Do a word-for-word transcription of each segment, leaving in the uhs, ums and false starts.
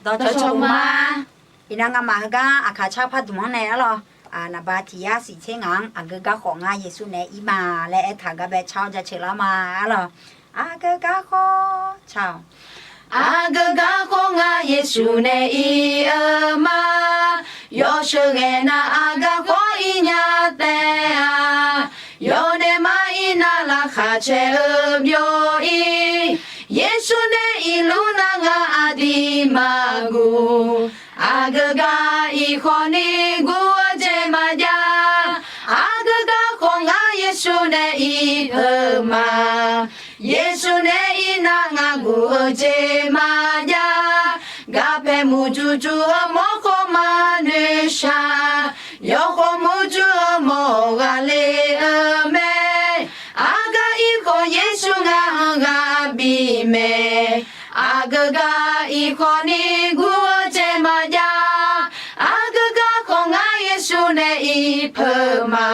Dawqcawq cawq ma. Iqnan ngamaf heugar Aqkaq car pardmq-anr nae arlawq, naqba tiq yar siq tser ngaq-anr aqgeu gar khawf ngar Yeqsur nae ir ma laer aertaq gar bae car-awr jaceuq lar ma arlawq. Aqgeu gar khawf car-awq. Aqgeu gar khawf ngar Yeqsur nae ir-eu ma. Yawsheuq ghae nar aqgeu khawf ir nya taef-a. Yawdaef mar ir nar laqkhaq caer-eu byov-ir. Yeqsur nae irluf nar ngar aqdui maqguv. Aqgeu gar ir khawf ni guv-eu jeq maqjav. Aqgeu gar khawf ngar Yeqsur nae ir peuq ma. Yeqsur nae ir nar ngar guv-eu jeq maqjav. Garpae murjur jur-eu mawrkhawf maqnoeq shaq. Yawkhawf murjur-eu mawr ghaqler-eu mae. Aqgeu gar ir khawf Yeqsur ngar-anr ghaq bif mae. Aqgeu gar ir khawf ni guv-eu jeq maqjav. Aqgeu gar khawf ngar Yeqsur nae ir peuq ma.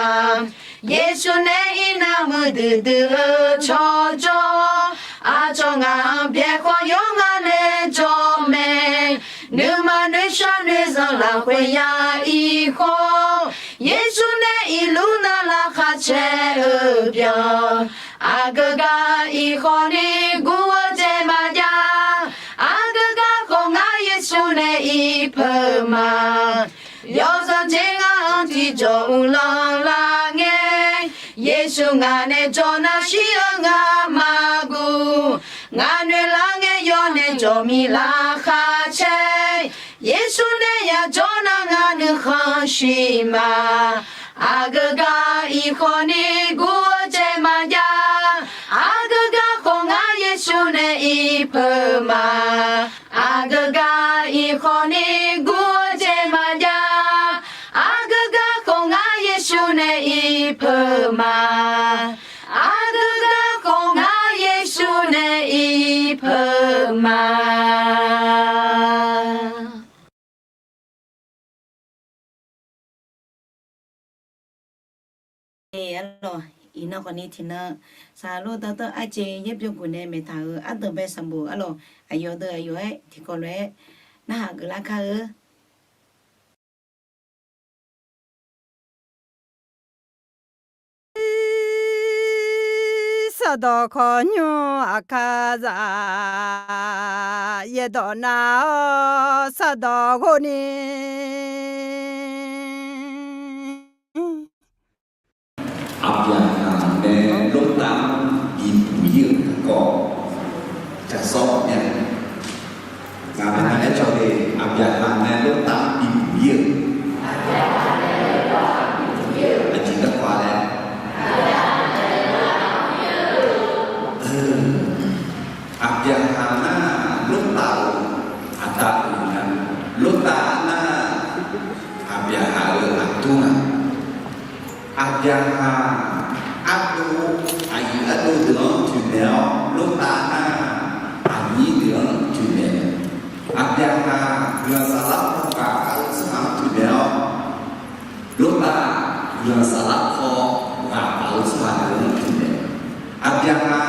Yeqsur nae ir nar muiqdui dui-eu tsawrjawr. Aqcawq ngaq-anr byaer khawf yawr ngar nae jawr mae. Nuima noeqshaq noeqzanq lafkhoer ya ir khawf. Yeqsur nae irluf nar laqkhaq caer-eu byan. Aqgeu gar ir khawf ni guv-eu jeq maqjav. Aqgeu gar khawf ngar Yeqsur nae ir peuq ma. Yawzanq jeq ngar-anr tiqjawq uvlanr lar ngae. Yeqsur ngaq nae jawr nar shir-eu ngar maqguv. Ngaq noeq lar ngae yawr nae jawq mir laqkhaq caer. Yeqsur nae yajawr nar ngar nuikhanr shir ma. Aqgeu gar ir khawf ni guv-eu jeq maqjav. Aqgeu gar khawf ngar Yeqsur nae ir peuq ma. Aqgeu gar ir khawf ni guv-eu jeq maqjav. Aqgeu gar khawf ngar Yeqsur nae ir peuq ma. Aqgeu gar khawf ngar Yeqsur nae ir peuq ma. Arlawq, iqnan khawfni tiqnan saqlor dawrdanr arjeq yaerbyov guf nae maeqtaq-euq ardanq bae sanqbof arlawq, aqyawf deuq aqyawf-aer tiqkawv lof-aer narhaq geuflar kar-eu. Sardawq khawqnymr Aqkaqzaq yaerdawq nar-awr sardawq ghov ni. Aqbyaqhaq nae Lortav-anr bibuq-ir-euq garkawv jaqsawr-awq mya. Ngaq-anr aercawq le, Aqbyaqhaq nae Lortav-anr bibuq-ir-euq aqjeq garkawv-a laer. Aqbyaqhaq nar Lortav-euq aqda pyeuf nya. Lortav nar Aqbyaqhaq-euq aqdur nga. Aqbyaqhaq ardov, aqyuif ardov deuq-anr toeqmaeq-awr, Lortav nar aqnyir deuq-anr toeqmaeq. Aqbyaqhaq guiqlanq saflar paw ghaq gaq-eu tsawrhaq-anr toeqmaeq-awr, Lortav guiqlanq saflar paw ghaq gaq-eu tsawrhaq deuq-anr toeqmaeq. Aqbyaqhaq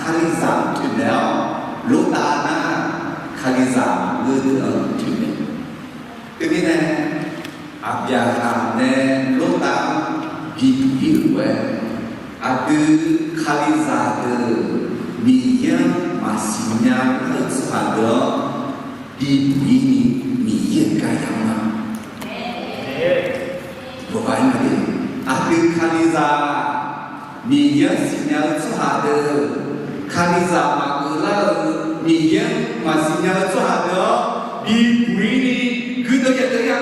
Kalizaq-anr toeqmaeq-awr, Lortav nar Kalizaq maqngeur deuq-anr toeqmaeq. Teumirnae, Aqbyaqhaq nae Lortav-anr bibuq-ir-euq lof-aer, aqdui Kalizaq deuq Miqyaer-anr maqsiq nya-eu tsawrhaq deuq-anr bibuq-ir ni Miqyaer-euq gar yamr-a. Aqdui Kalizaq Miqyaer-anr siqnya-eu tsawrhaq deuq, Kalizaq maqgeuf lar-eu, Miqyaer-anr maqsiq nya-eu tsawrhaq deuq-anr bibuq-ir ni guirdeuv jaev deuv-ir-a.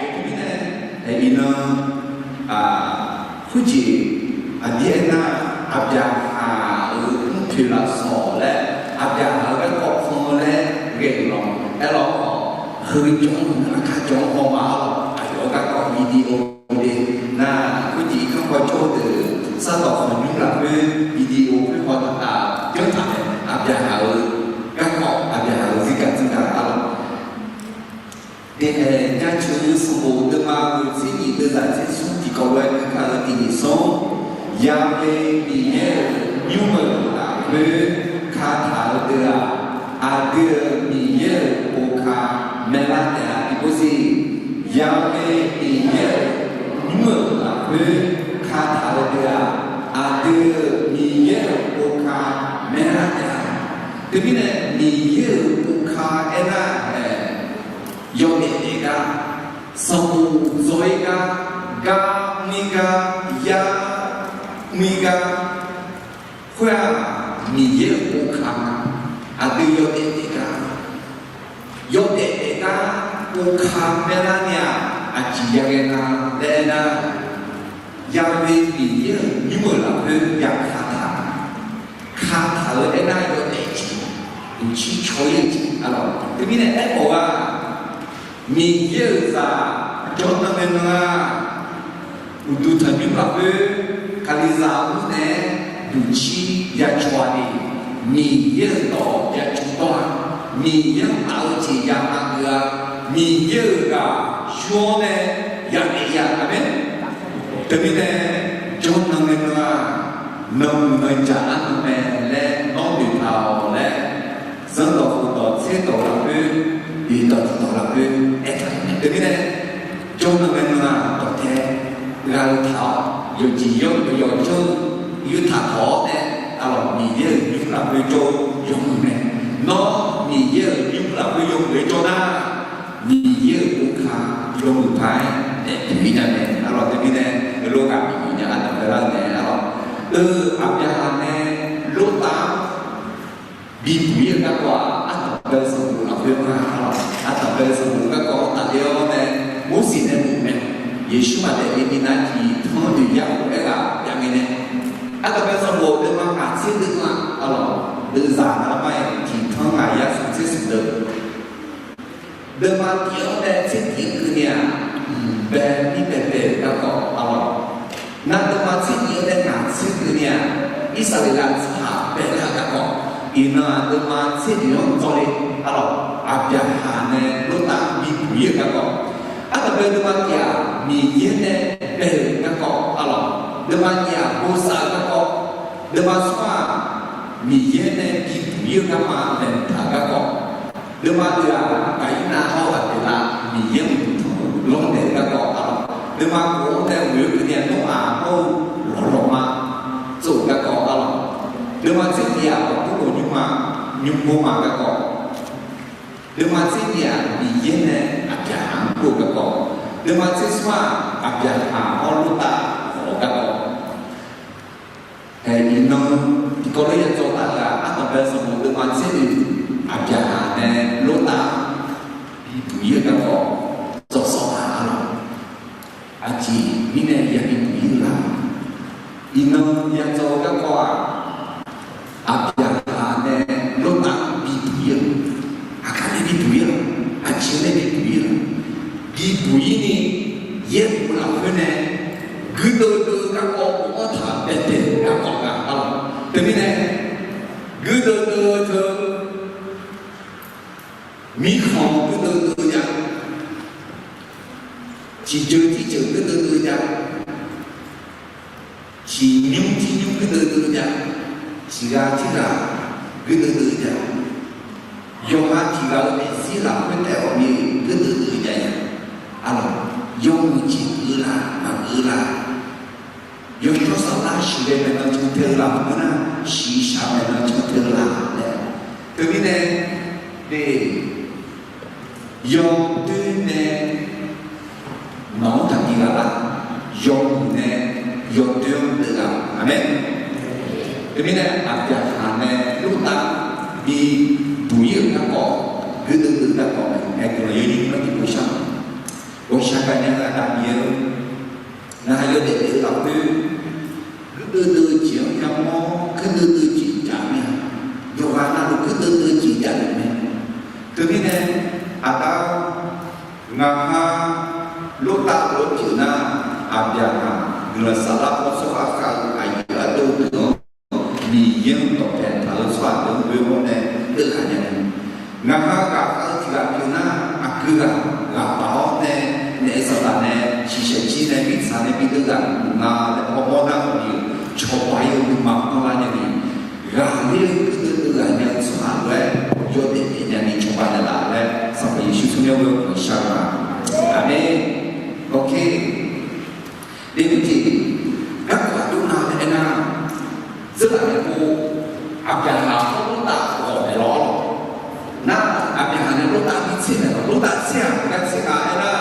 Teumirnae, iqnan khoerjeq aqdir aernar, Aqbyaqhaq-euq mrpoeq lafsawq laer, Aqbyaqhaq-euq garkawv pan laer ghae-euq lawq. Aerlawq, heu jawr-anr nar kakaq jawr-anr haw ma-awr, aqyawf-euq garkawv video de nar, khoerjeq irkanr paw jawr-eu deuq sardawq khawqnymr lafkhoer video khoer haw taq taq janr taq-aer, Aqbyaqhaq-euq garkawv, Aqbyaqhaq-euq zirgaq tsanr gaq-a lawq. Deqhaeq jaceuq-eu sanqbof deuvma ghoeq tser nyiq deuvzaq tser smr tiqkawv lof-aer gui kar-eu tiq nyiq smr, Ya'be Miqyaer-euq nymr-euq lafkhoer kataq-eu deuq-aq, aqdui-euq Miqyaer Aqdui-euq Miqyaer-euq boka maerlar taef-a. Teumirnae Miqyaer-euq boka aernar-aq, yawdaef daef gar, sanqbof dzaw-ir gar, gar mr-ir gar, yar mr-ir gar, khoer-aq, Miqyaer-euq boka, aqdui yawdaef daef gar, yawdaef daef gar boka maerlar ni-aq, aqjeq ya ghae nga laer aernar, Ya'we Miqyaer-euq nymr-euq lafkhoer ya kataq, kataq-eu aernar yawdaef jeq, uqcir caw-ir-eu jeq arlawq. Teumirnae aermawf-eu-aq, Miqyaer-euq zaq jawrnan ngae nan-aq, uqduq tanqnymr lafkhoer Kalizaq mr nae duqcir ya caw-a ni, Miqyaer-euq dawq ya caw dawr-a, Miqyaer-anr taf-eu jeq ya maqgeuf-a, Miqyaer-euq ghaq yur-awr nae ya daef-a. Aqmeq. Teumirnae jawrnan ngae nan-aq, nanmuiq nanjaq arnan mae laer nawr noeqtaq-awq laer, zanrdawq khofdawq tserdawq lafkhoer, iqdawq tiqdawq lafkhoer aertaq-euq mae. Teumirnae jawrnan ngae nan-aq, dawqtae ghaq-eu taq-awr, yawqjeq yawq-eu yawqjawr-eu yurtaq tawq-awr nae, arlawq Miqyaer-euq nymr lafkhoer jawr-eu yawmuiq mae. Nawr Miqyaer-euq nymr lafkhoer yawmuiq-aer jawr nar, Miqyaer-euq boka yawmuiq paq-aer daefpyeuf-ir nya mae. Arlawq teumirnae, eulof ghaq bif bif nya ardanq baelar-eu mae. Arlawq, eu, Aqbyaqhaq nae Lortav-anr bibuq-ir-eu garkawv-aq, ardanq bae-eu sanqbof lafkhoer nga. Arlawq, ardanq bae-eu sanqbof garkawv-anr tafler-awr nae, Morseq nae bof mae. Yeqsur maqdaef le minav tiqtanq-anr noeq yar-eu aerghaq byav ngae nae, ardanq bae-eu sanqbof deuvma ngaq tser deuvma, arlawq, deuvzaq navmar-iq tiqtanq ngaq yar smq tser smq deuv. Deuvma tiq-anr nae tser tiq-anr keuvni-aq, mq bae mir baebae-euq garkawv arlawq. Nar deuvma tser tiq-anr nae ngaq tser keuvni-aq, Irsaqleqlav tsawrhaq baelar-eu garkawv. Iqnan-aq deuvma tser tiq-anr dzawrle arlawq, Aqbyaqhaq nae Lortav-anr bibuq-ir-eu garkawv. Ardanq bae-eu deuvma tiq-aq, Miqyaer nae bae-euq garkawv arlawq. Deuvma nyiq-aq, bosav-eu garkawv. Deuvma smr-aq, Miqyaer nae bibuq-ir-eu garma laeqhmq taq-eu garkawv. Deuvma oeq-aq, Gaqirnav hawr-eu Aqbeqlav Miqyaer-euq uqduq tanq-eu lanrnaeq-eu garkawv arlawq. Deuvma khof-anr nae ghoe-eu keuvni-aq, Noraq hawr-eu lawqlawqma tsov-euq garkawv arlawq. Deuvma tser tiq-aq, aqbur ghawqnymrma nymrgorma garkawv. Deuvma tser nyiq-aq, Miqyaer nae Aqbyaqhaq-anr kur-eu garkawv. Deuvma tser smr-aq, Aqbyaqhaq hawr Lortav khawf-eu garkawv. Haeq iqnan tiqkawv lof ya dzaw taf-eu-aq, ardanq bae-eu sanqbof deuvma tser oeq, Aqbyaqhaq nae Lortav bibuq-ir-eu garkawv dzaw sawq-a arlawq. Aqjeq mirnae ya bibuq-ir-eu la? Iqnan ya dzaw-eu garkawv-aq, Aqbyaqhaq nae Lortav-anr bibuq-ir-eu, aqkar nae bibuq-ir-a, aqjeq nae bibuq-ir-a, bibuq-ir ni, yaerbof lafkhoer nae guirdeuv deuv-eu garkawv bofanr taq baedae-euq garkawv nga arlawq. Teumirnae guirdeuv deuv-eu teu mirkhanq guirdeuv deuv-eu jav, tiqjeuq tirjeuq guirdeuv deuv-eu jav, tiqnymr tirnymr guirdeuv deuv-eu jav, tiqghaq tirghaq guirdeuv deuv-eu jav, yawqha tiqghaq-euq maeqzir lafkhoer taef-awq ni guirdeuv deuv-eu jav-a. Arlawq, yawmuiq jeq geuf-eu la maqgeuf-eu la? Yawshawr saflar shiq ghae maeqnan can teu-eu la maqngeur nar, shiqshaq maeqnan can teu-eu la laer. Teumirnae, de, yawdoer nae nawq-anr taqbi ghaq lar, yawmuiq nae yawdoer-anr deuv ghaq. Aqmeq. Teumirnae Aqbyaqhaq nae Lortav bibuq-ir-euq garkawv, guirdeuv deuv-eu garkawv mae. Aer guiqlanq yawnyir nar tiqpov shar, ghawqshaq gaqnya-eu Aqda Miqyaer-or, ngaq yawdaef daef-eu lafkhoer guirdeuv deuv-eu jeq-anr yamawr, guirdeuv deuv-eu jeq jav mir-a. Yawqghaq navluf guirdeuv deuv-eu jeq jav-euq mae. Teumirnae, Aqda-or, ngaq ha Lortav lof-aer pyeuf nar, Aqbyaqhaq guiqlanq saflar paw tsawrhaq khav-eu aqyuif ardov deuq-anr Miqyaer-anr dawqpae taq-eu tsawrhaq deuq-anr ghoe-awr nae deuv ghaq nya-eu. Ngaq ha ghaqkhav-eu tiq ghaq pyeuf nar, aqgeu ghaq ghaq paf-awr nae naef saqdaq nae shiqshaq jir nae mirtsaq nae bi deuv ghaq mq nga laer hawmawr nar-eu ni, cawba-ir-eu nuima anrlar nya ni, ghaqler-eu guirdeuv deuv ghaq nya-eu tsawrhaq lof-aer yawdaef daef nya ni cawba naeqlaf laer Sanqpaq Yeqsur tsawrmyanr ghoe-awr guiqlanq shar-eu ma. Aqmeq. Awq, kar, de, mr jeq garkawv aqdui nav laer aernar, Zeurlaf nae pov, Aqbyaqhaq hawr Lortav ghawq maeq lawr lawq. Nar, Aqbyaqhaq nae Lortav bi tser maeq lawq. Lortav tser-aq, gar tser nga aernar,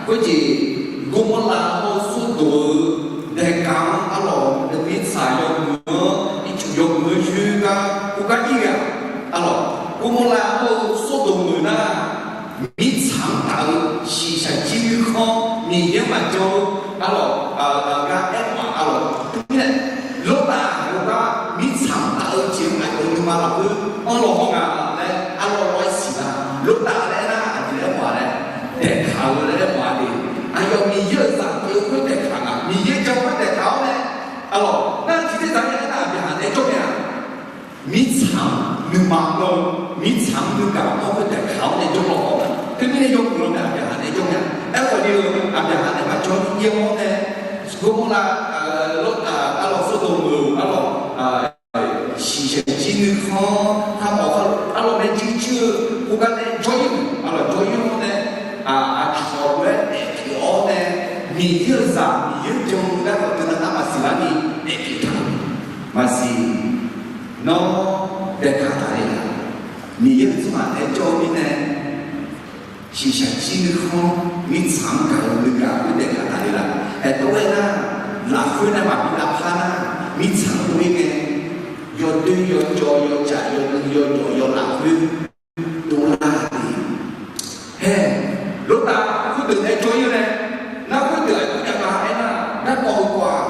khoerjeq Gawrmawrlav hawr-eu Sawrdoq-eu daeqkaq-anr arlawq, mirtsaq yawmuiq-anr ircuf yawmuiq-anr yoer gar uvgar ir ghae-aq, arlawq, Gawrmawrlav hawr-eu Sawrdoq meuq nar, mirtsaq-anr taf-eu shiqshaq jir nuikhanr Miqyaer-anr maqjan-eu, arlawq, gar aermawf-aq, arlawq, teumirnae Lortav heugar mirtsaq-anr taf-eu jeq-anr aqyawf-eu nuima lafkhoer anrlaw hawr nga laer arlawr lawr-aer siqlar. Lortav laer aernar aqjeq laer aermawf-aq laer, daeqkaq-eu laer aermawf-aq de. Aqyawf Miqyaer-euq zaq pyeuf-eu khoer daeqkaq nga, Miqyaer jan-eu khoer daeqkaq-awr nae, arlawq, nar tiqdzer zaq-aer aernar Aqbyaqhaq nae jawr mae-aq, mirtsaq-anr nuima lawr-eu, mirtsaq-anr nuigaq-anr khoer daeqkaq-awr nae jawrlawr-awq. Teumirnae yawmuiq law mae, Aqbyaqhaq nae jawr mae-aq. Aerkhawf ni-eu Aqbyaqhaq nae maqjawr-ir-awr nae, Gawrmawrlav, Lortav, arlawq, Sawrdoq meuq-eu arlawq, shiqshaq jir nuikhanr-anr arlawq, arlawq nae jirjir-eu khoergar nae jawr-ir-euq, arlawq, jawr-ir-awr nae, aqcawq lof-aer daefpyeuf-awr nae, Miqyaer-euq zaq Miqyaer-anr jan-eu gar khawf teunav nar maqsiq lar ni daefpyeuf taq-euq maqsiq. Nawr daeqkaq taqle-a. Miqyaer-euq tsawrhaq nae jawr-eu mirnae, shiqshaq jir nuikhanr mirtsaq-anr gaq-eu nuigaq khoer daeqkaq taqle-a. Aertawv-aer nar, lafkhoer nae maqbi lavpar nar, mirtsaq khoer-ir ngae, yawdoer yawjawv yawjaf yawnuiv yawjawf yawlaf khoer dovlar-a de. Hae, Lortav khoerdeuq nae jawr-ir nae, nar khoerdeuq aqjox jav nga aernar, garkawv-eu kawv-aq,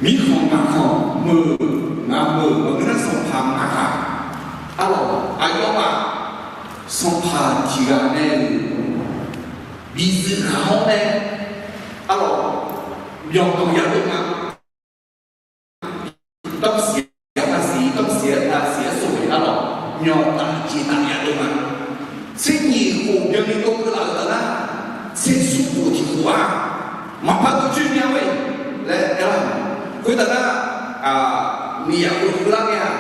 mirkhanq ngaqkhanq meuq ngaq meuq maqngeur nar sanqpaq ngaq ghaq, arlawq, aqyawfmaf sanqpaq tiq ghaq nae-euq bizuif ghaq-awr nae, arlawq, myawqganq yadov nga. Danrsiq-aer taqsiq, danrsiq-aer taqsiq-aer sov-aer arlawq, myawqtaf jeqtaf yadov nga. Tser nyiq khof byanni dov keuvlaf-euq taf nar, tser smr khof tiq khof-aq, maqpar dov coer nya-aer laer aerlar-euq. Khoertav nar, miqyaq khof keuvlar ngae-aq,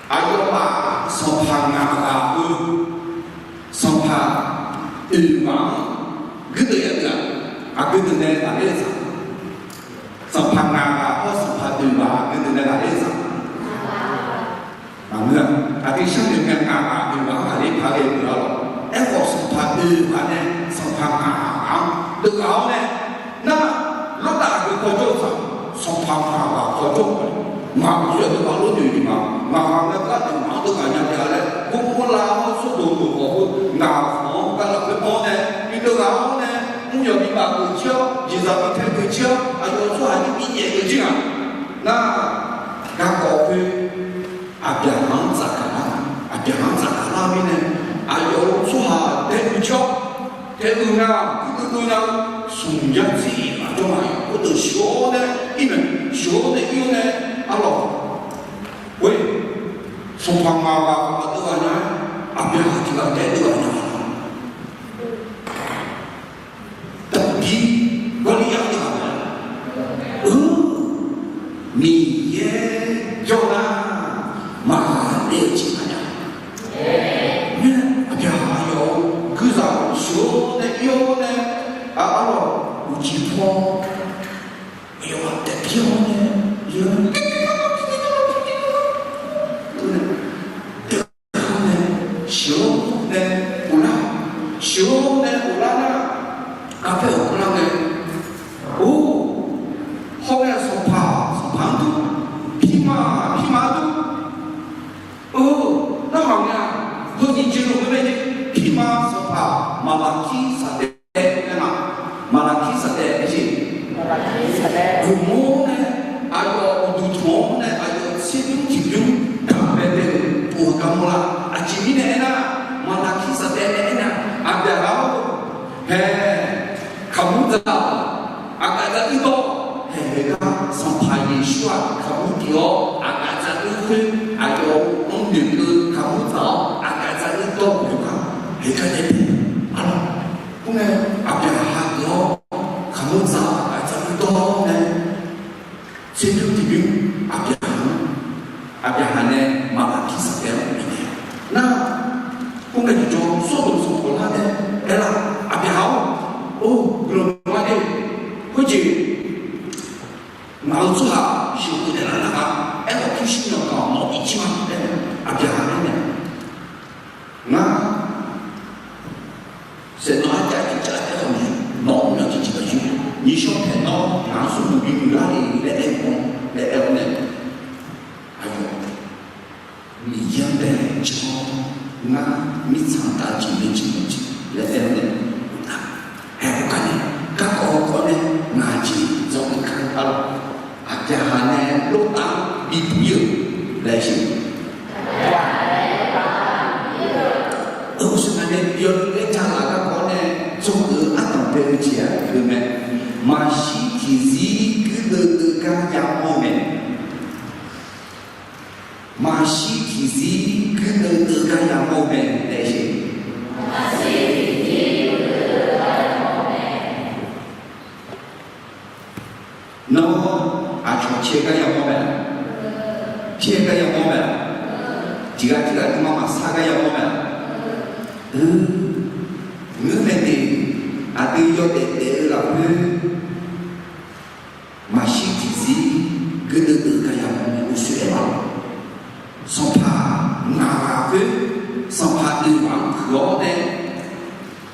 aqyawfmaf sanqpaq ngaq ghaq-eu, sanqpaq oeq ghaq-anr guirdeuv yadeuv-aq, aqgeu deuq nae ghaqler-eu tsaq. Sanqpaq ngaq ghaq hawr sanqpaq oeq ghaq aqgeu deuq nae ghaqler-eu tsaq. Maqngeur-a. Aqdui sharnoeq ngae ngaq ghaq oeq ghaq-anr ghaqler paq ghae-eu pyeuf-a lawq. Aerkhawf sanqpaq oeq ghaq nae sanqpaq ngaq ghaq-anr deuv ghaq-awr nae, nar, Lortav aqgeu kawjawr-eu tsaq, sanqpaq ngaq ghaq kawjawr-eu, ngaq-euq yawdeuq ghaq lof noeq ni ma, ngaq ghaq nae gar deuq ngaq-anr deuv ghaq nya taef-a laer, Gawrmawrlav hawr Sawrdoq meuq khawf heu ngaq khanq-anr gar lafkhoer anr nae bideuv ghaq-awr nae, mr yawq bi baf geuf jir-awr, jeqzaq bi tae geuf jir-awr, aqyawf-euq tsawrhaq nymr bi nyaef geuf jir nga. Nar, garkawv khoer Aqbyaqhaq-anr tsafgaq lar, Aqbyaqhaq-anr tsafgaq lar-eu mirnae, aqyawf-euq tsawrhaq dae geuf jir-awr, dae geuf nga, guirdeuv dov nya-eu smq yar tser iq ghaq jawr nga. Khoerdeuq sheuq-awr nae ir mae, sheuq-awr nae ir-awr nae, arlawq, khoer sanqpaq ngaq ghaq maqdeuv ghaq nya-aer, Aqbyaqhaq tiq ghaq dae deuv ghaq nya-a. Daqbir Gawrliryar-anr deuv ghaq mae. Ur, Miqyaer jawr nar, maqghaqler-eu jeq maqjav. Mir-aer Aqbyaqhaq aqyawf-euq guirzaq sheuq-awr nae ir-awr nae, arlawq, uqcif paw-awr, aqyawfmaf daefpir-awr nae, deuv-awr nae, sheuq-awr nae ghoflar, sheuq-awr nae ghoflar nar, aqpaer ghoflar ngae, or, hawr ngae sanqpaq, sanqpaq-anr dur, pirma, pirma-anr dur. Or, narhaq ngae-aq, heunyiq jeq lof-aer mae, pirma sanqpaq Maqlaqkir Saqdaeq aer ma. Maqlaqkir Saqdaeq aer jeq. Guiqlanq-awr nae, aqyawf uqduq tanq-awr nae aqyawf tserbymr tiqbymr daqbae bae-euq of-eu garmawr la. Aqjeq mirnae aernar, Maqlaqkir Saqdaeq nae aernar, Aqbyaqhaq-or, hae, kaqmur dzaq-awq, aqgaf dzaq uir dawr, hae, haegar Sanqpaq Yeqsur-aq kaqmur tiq-awr aqgaf dzaq uir khoer, aqyawf-anr noeqkeuv kaqmur dzaq-awr aqgaf dzaq uir dawr-eu khoergar, haegar nae tae, arlawq, khoerngae, Aqbyaqhaq geuf-awr kaqmur dzaq-awr aqgaf dzaq uir dawr-awr nae, tserbymr tiqbymr Aqbyaqhaq-anr, Aqbyaqhaq nae Maqlaqkir Saqdaeq-anr bifnaeq-a. Nar, khoerngae tiqjawr Sawrdoq sanqpaq lar nae aerlar, Aqbyaqhaq-or, or, guiqlanq ma de, khoerjeq Ngaq-euq tsawrhaq sheuqkhof naeqlaf nar-aq, aerkhawf pyurshuir myanr gaq-awq, nawq-anr bi jir ma laer, Aqbyaqhaq aernaeq, ngar saeqnawv-anr jav tiqjav taef-aer khawf ni, nawq-anr myanr tiqjeq maqyur, nyiqshawr paeq nawr ngaq-anr smrmuiq bimuiq lar le laer aer-eu, laer aer-awr nae, aqyawf Miqyaer-anr bae-aer jan-awr, ngar mirtsaq dav jeq mae jeq mawf jeq laer aer-awr nae, haeq gar nae, garkawv kawv nae ngaq jeq dzawr-eu kar-eu arlawq, Aqbyaqhaq nae lortav-anr bibuq ir-euq laer siq. Euq, shuqma nae byaw-eu laer jalaq garkawv nae tsawrhaq-euq ardanq bae-eu jeq-aq heu mae. Maqshir tiqzir guirdeuv deuv gar yamawr-eu mae. Maqshir tiqzir guirdeuv deuv gar yamawr-eu mae laer siq. Nawr aqcawq caer gar yamawr mae-a? Caer gar yamawr mae-a? Tiqghaq tiqghaq nuima maqsar gar yamawr mae-a? Ngeur mae de, aqdui yawdaef daef-eu lafkhoer maqshir tiqzir guirdeuv deuv gar yamawr mae, uqshoe aer ma. Sanqpaq ngaq ghaq khoer, sanqpaq oeq ghaq-anr puiq-awr nae,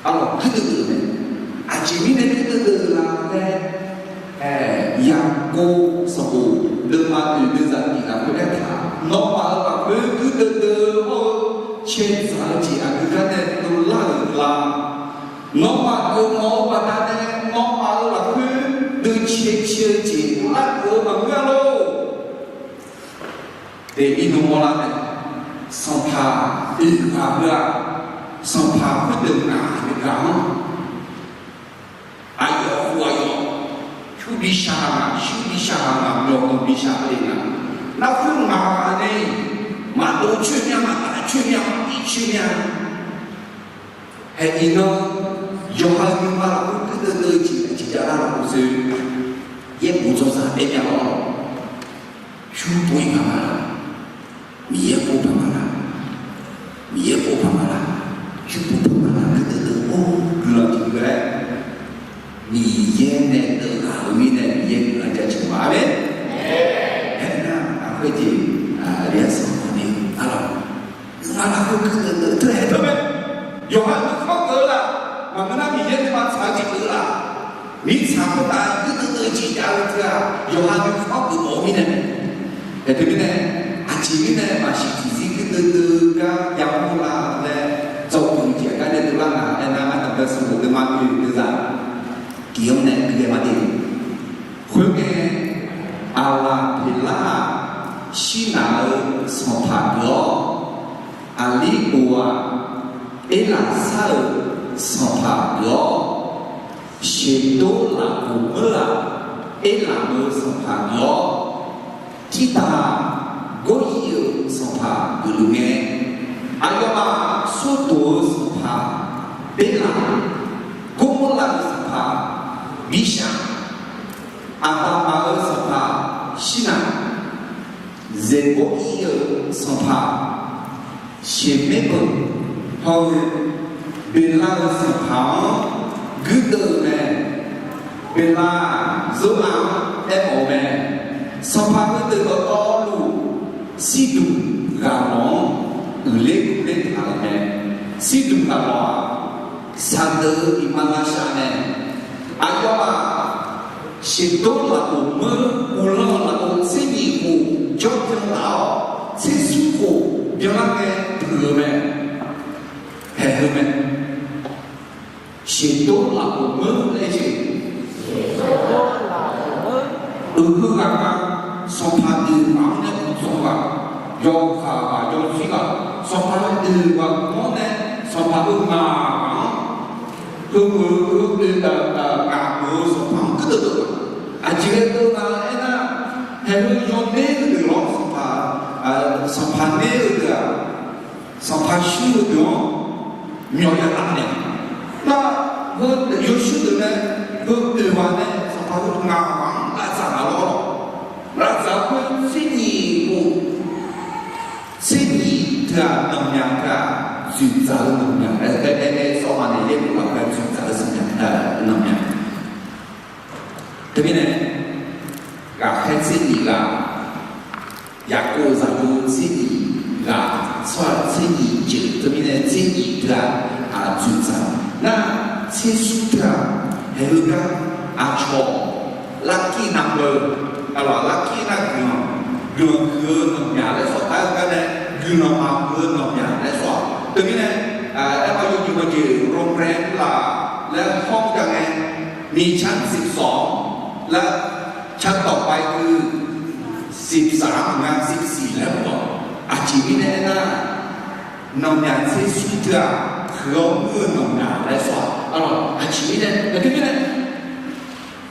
arlawq guirdeuv deuv mae. Aqjeq mirnae guirdeuv deuv la laer, Yaqkov sanqbof deuvma oeq deuvzaq tiq lafkhoer aertaq, nawmaf-euq lafkhoer guirdeuv deuv hawr-eu caedzaq-eu jeq aqgeu gar nae dovlar-euq la. Nawmaf geufmawf-eu baqdanae nawmaf-euq lafkhoer deuv cae cae-eu jeq dovlar-euq maqngeur-a lor. Daefni nawmawr lar nae, sanqpaq oeq ghaq heu-aq, sanqpaq khoerdeuq ngaq-euq ghaq-anr, aqyawf khof aqyawf, pyur bi shaq ghaq, shir bi shaq ghaq, myawqganq bi shaq le nga. Lafkhoer ngaq ghaq nae, maqdov coer mya, maqtaf coer mya, maqbif coer mya. Haeq iqnan, yawqha-euq nuima lafkhoer guirdeuv deuv-eu jeq tiqjav lar lafkhoer sher, yaerbof dzawrzaq aer mya lawr. Pyur pov-ir paq ma laq? Miqyaer pov paq ma laq? Miqyaer pov paq ma laq? Pyur pov paq ma laq? Guirdeuv deuv-or, guiqlanq tiqkeuv-aer Miqyaer nae deuv ghaq-euq mirnae Miqyaer guiqlanq jaceuq ma. Aqmeq. Aernar, aqkhoer jeq, aqli-anr sanqpaq ni arlawq, nuima lafkhoer guirdeuv deuv teu haeq teu mae. Yawqha nuikhanr geuf-eu laf, maqngeur nar Miqyaer nuima tsaq-eu jeq geuf-eu laf, mirtsaq khoertav guirdeuv deuv-eu jeq jav-eu teu-aq, yawqha nuikhanr geuf mawf-eu mirnae. Haeq teu mirnae, aqjeq mirnae maqshir tiqzir guirdeuv deuv gar yamawr la laer dzawgeuf-eu jeq gar nae dovlar nga. Aernar, ardanqbae sanqbof deuvma oeq deuvzaq tiq-anr nae gui-aer ma de. Khoerngae, Aqlaqpeqlar-aq, Shirnaq-euq sanqpaq geuf-awr, Aqlirkof-aq, Erlaqsar-euq sanqpaq geuf-awr, Sheqdor lafkhof meur-aq, Erlaq-euq sanqpaq geuf-awr, Tirtaq-aq, Gawryir-euq sanqpaq geufluf ngae, aqyawfmaf Sordoq-euq sanqpaq Berlaq, Gormorlav-euq sanqpaq Birshaq, Aqdaqmaf-euq sanqpaq Shirnaq, Zeqborir-euq sanqpaq Sheqmerbeuq hawr-eu, Beqlar-euq sanqpaq-anr guirdeuv-eu mae. Beqlar-aq, Zora-anr aermawf-eu mae. Sanqpaq heudeuq dawqtawvluf, Sirduq ghaqlawq-anr uiqler kurler taq-euq mae. Sirduq ghaqlawq-aq, shaqdeuq-eu iqmalavshav mae. Aqyawfmaf Sheqdor lafkhof meur, uvlanr lafkhof tser nyiq khof jawr byan laf-awr, tser smr khof byanlar ngae puiq-eu mae. Haeq heu mae. Sheqdor lafkhof meur laer jeq, uiqheu ghaq nga, sanqpaq oeq ghaq-anr nae uqdzan ghaq, yawqghaq ghaq, yawzir ghaq, sanqpaq oeq ghaq-anr nae, sanqpaq heu ngaq ghaq-anr, heu meuq-eu, heu oe, ngaq meuq-eu sanqpaq-anr guirdeuv deuv-eu. Aqjeq ghae deuv nga aernar, haeq heu yawner heudeuq lawr, sanqpaq, sanqpaq ner heudeuq-aq, sanqpaq shir heudeuq-anr myawq ya taf naeq. Nar, heu yawshuir deuq nae, heu oeq ghaq nae sanqpaq heu ngaq ghaq-anr lavdzaq ghaq lawr. Lavdzaq khoer tser nyiq khof, tser nyiq teu-aq nanqmyaq teu-aq, dzoeqdzaq-eu nanqmyaq, aer, aer, aer, sawr ma nae yaerbof lafkhoer dzoeqdzaq-eu nanqmyaq, nanqmyaq. Teumirnae, Ghaqkhaer tser nyiq ghaq, Yaqkov zaqyo tser nyiq ghaq, tsawrhaq tser nyiq jeuq, teumirnae tser nyiq deuq-aq, aqdzoeqdzaq nar, tser smr deuq-aq, haeq heu gar, aqcawq larkir navluf-eu, aqlawq larkir nar guiqlanq, guiqlanq huiq-eu nanqmyaq laer sawq tar-eu gar nae, guiqlanq maqhuiq-eu nanqmyaq laer sawq-aq. Teumirnae, aermawf yawjeq mawjeq โรงแรม laf laer hawr-eu gar ngae, มีชั้นสิบสอง laer ชั้นต่อไปคือ สิบสาม nga สิบสี่ laer mawf-awq. Aqjeq mirnae aernar, nanqmyaq tser smr deuq-aq, huiq-awr muir-eu nanqmyaq laer sawq-aq. Aqlawq aqjeq mirnae, aqjeq mirnae,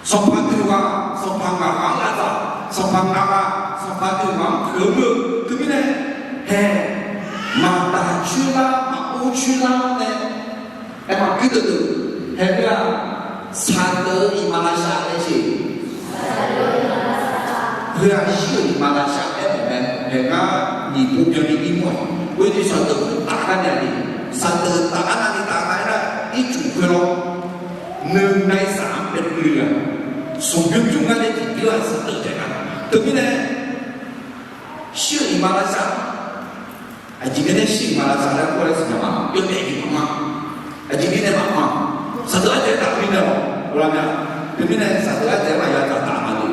sanqpaq deuq ghaq, sanqpaq ngaq ghaq-anr lavzaq, sanqpaq ngaq ghaq, sanqpaq deuq ghaq-anr huiq-eu muir-eu teumirnae, haeq, maqdaq coer lar, maqpov coer lar nae, aermawf guirdeuv deuq, haeq heu-aq, saqdeuq-eu iqmalavshav nae jeq, heu-aq shir-euq iqmalavshav aermawf mae. Haeq ngar nyiq pov byanni ir mawr-aq, oe ni saqdeuq khoertaf gar nae-a ni, saqdeuq taf-anr navni taf nga aernar, ircuf khoerlawr, nuinai saq-anr bae nuiya, smq bymr bymr ngar nae tiqbymr-aq saqdeuq taef-a. Teumirnae, shir-euq iqmalavshav Aqjeq mirnae shir-euq iqmalavshav laer kur laer siqnya ma, yawdaef jeq maqma. Aqjeq mirnae maqma. Saqdeuq ardzaeq-aer taf-eu mirnae-awq, ghawqmya. Teumirnae saqdeuq ardzaeq-aer maqya dzaqtaf ma le.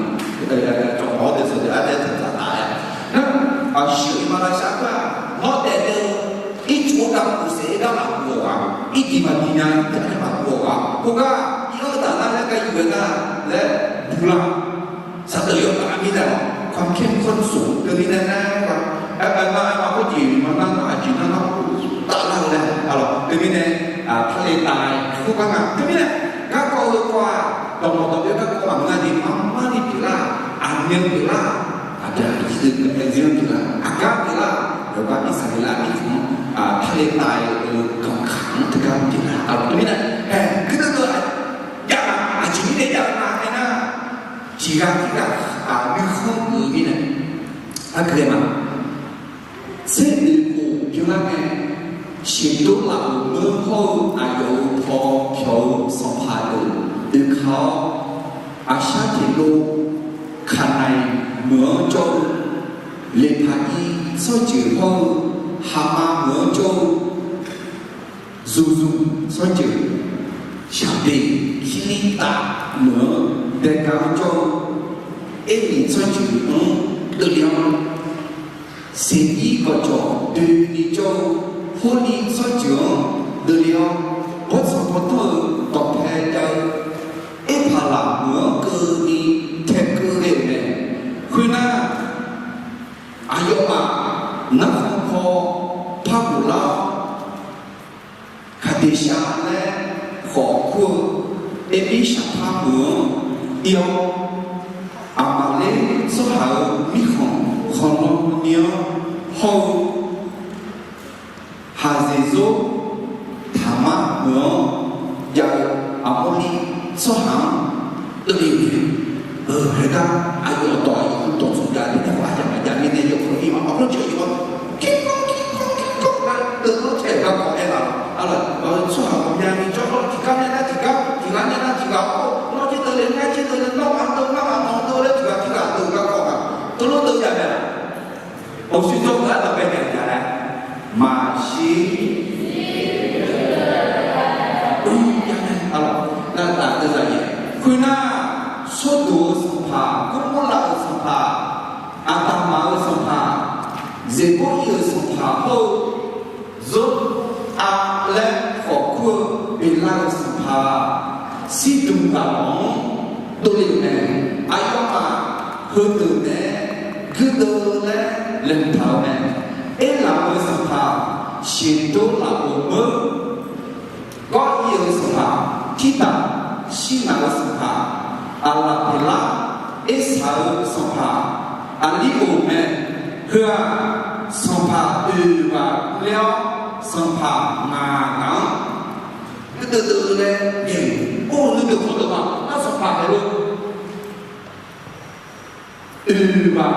Cawqmawr deuq saqdeuq ardzaeq-aer dzaqtaf-aer. Nar, shir-euq iqmalavshav khoer-aq, nawr daefle-eu ircuf-anr gar maqkuf saef-aer gar maqkuf-awq ghaq, irdiq maqdiq nya-aer maqkuf-awq ghaq, khoergar ir-anr taf nar laer gar yuf-aer nar laer buq la. Saqdeuq yawkaq mirnae-awq, ความเข้มข้นสูง teumirnae nar, aermawf aermawf khoerjeq maqnar nar aqjeq nar nar taflar-eu laer, aqlawq teumirnae, ทะเลทราย khoergar nga teumirnae, garkawv heu kawv-aq, dawqmawq dawqbyav garkawv maqngeur-a jeq, armar ni pyeuflar, aqmyan pyeuflar, aqbyaqzir pyeuflar, aqgar pyeuflar, yawqgar Irsaqleqlav ircuf-anr ทะเลทราย-euq ganqkaq-anr teugar pyeuflar, aqlawq teumirnae, haeq guirdeuv deuv-aq, jav-a, aqjeq mirnae jav-eu ma aernar, tiqghaq tirghaq nuikhanr geuf-eu mirnae, aqgeu-aer ma. Tser oeq khof byanlar ngae, shiqdov laf-euq meur hawr-eu aqyawf-euq paw pyawq-eu sanqpaq deuq oekaq-awr, aqshar teq lov Kaqnaiq meuq-anr jawr-eu, Leqpaqir tsawrjeuq hawr-eu, Haqmav meuq-anr jawr-eu, Zuqzmq tsawrjeuq, Shaqbeq Kirlirtav meuq-anr daega-anr jawr-eu, Ermiq tsawrjeuq-anr deuvle-awr, Seqir gawqjawq doeni jawr-eu, Hawrni tsawrjeuq-anr deuvle-awr, bawrtsanq bawrtanr-eu dawqpae jav-eu, Erpaqlaq meuq-anr keuvni taekeuv ghae-euq mae. Khoernar, aqyawfmaf narkhan paw par bof lar-awr, Kaqdeqshaq laer khawf kur-eu Erbirshaqpar meuq-anr ir-awr, Aqmaqler tsawrhaq-euq mirkhanq khanqlan ni-anr hawr-eu, Haqzeqzor Taqmar meuq-anr jav-eu Aqmorliv tsawrhaq-anr deuvle-euq mae. Heugar aqyawf dawq aqyawf dawq tsawrjav nae aerkhawf aqyawf maqjav mirnae yawkawr ir ma. Aqkawr jeq aqyawf-anr kirkawr kirkawr kirkawr nar deuvlanr caer-euq garkawv aer-a. Aqlawq, tsawrhaq ghawqmyani jawrgar tiqgar nae nar tiqgar, tiqghaq nae nar tiqghaq-awr, nawr jir deuvle ngar jir deuvle nawr ghaq deuv ngar ghaq deuv laer tiqghaq tiqghaq deuv-eu garkawv ghaq deuvlanr deuv ya mae-a. Awqshoe jawr-eu gar dawqpae jav-a laer maqshir. Nar taf deuvzaq-iq, khoernar, Sordoq-euq sanqpaq, Gormorlaq-euq sanqpaq, Aqdaqmaq-euq sanqpaq, Zeqborir-euq sanqpaq hawr-eu, Zor-a laer khawf kur-eu Beqlar-euq sanqpaq, Sirdmq ghaq lawq-anr dovle-euq mae. Aqyawfmaf heudeuq nae guirdeuv laer laeqhmq taq-eu mae. Erlaf-euq sanqpaq, Sheqdor lafov meur, Gawr-ir-euq sanqpaq, Tirtaq, Shirnaq-euq sanqpaq, Aqlaqpeqlar, Ersaq-euq sanqpaq, Aqlirghof mae. Heu-aq, sanqpaq oeq ghaq ler-awr, sanqpaq ngaq ghaq-anr guirdeuv deuv laer naeq-awr, nuideuq khawrdeuq ma. Nar sanqpaq haeq-eu oeq ghaq,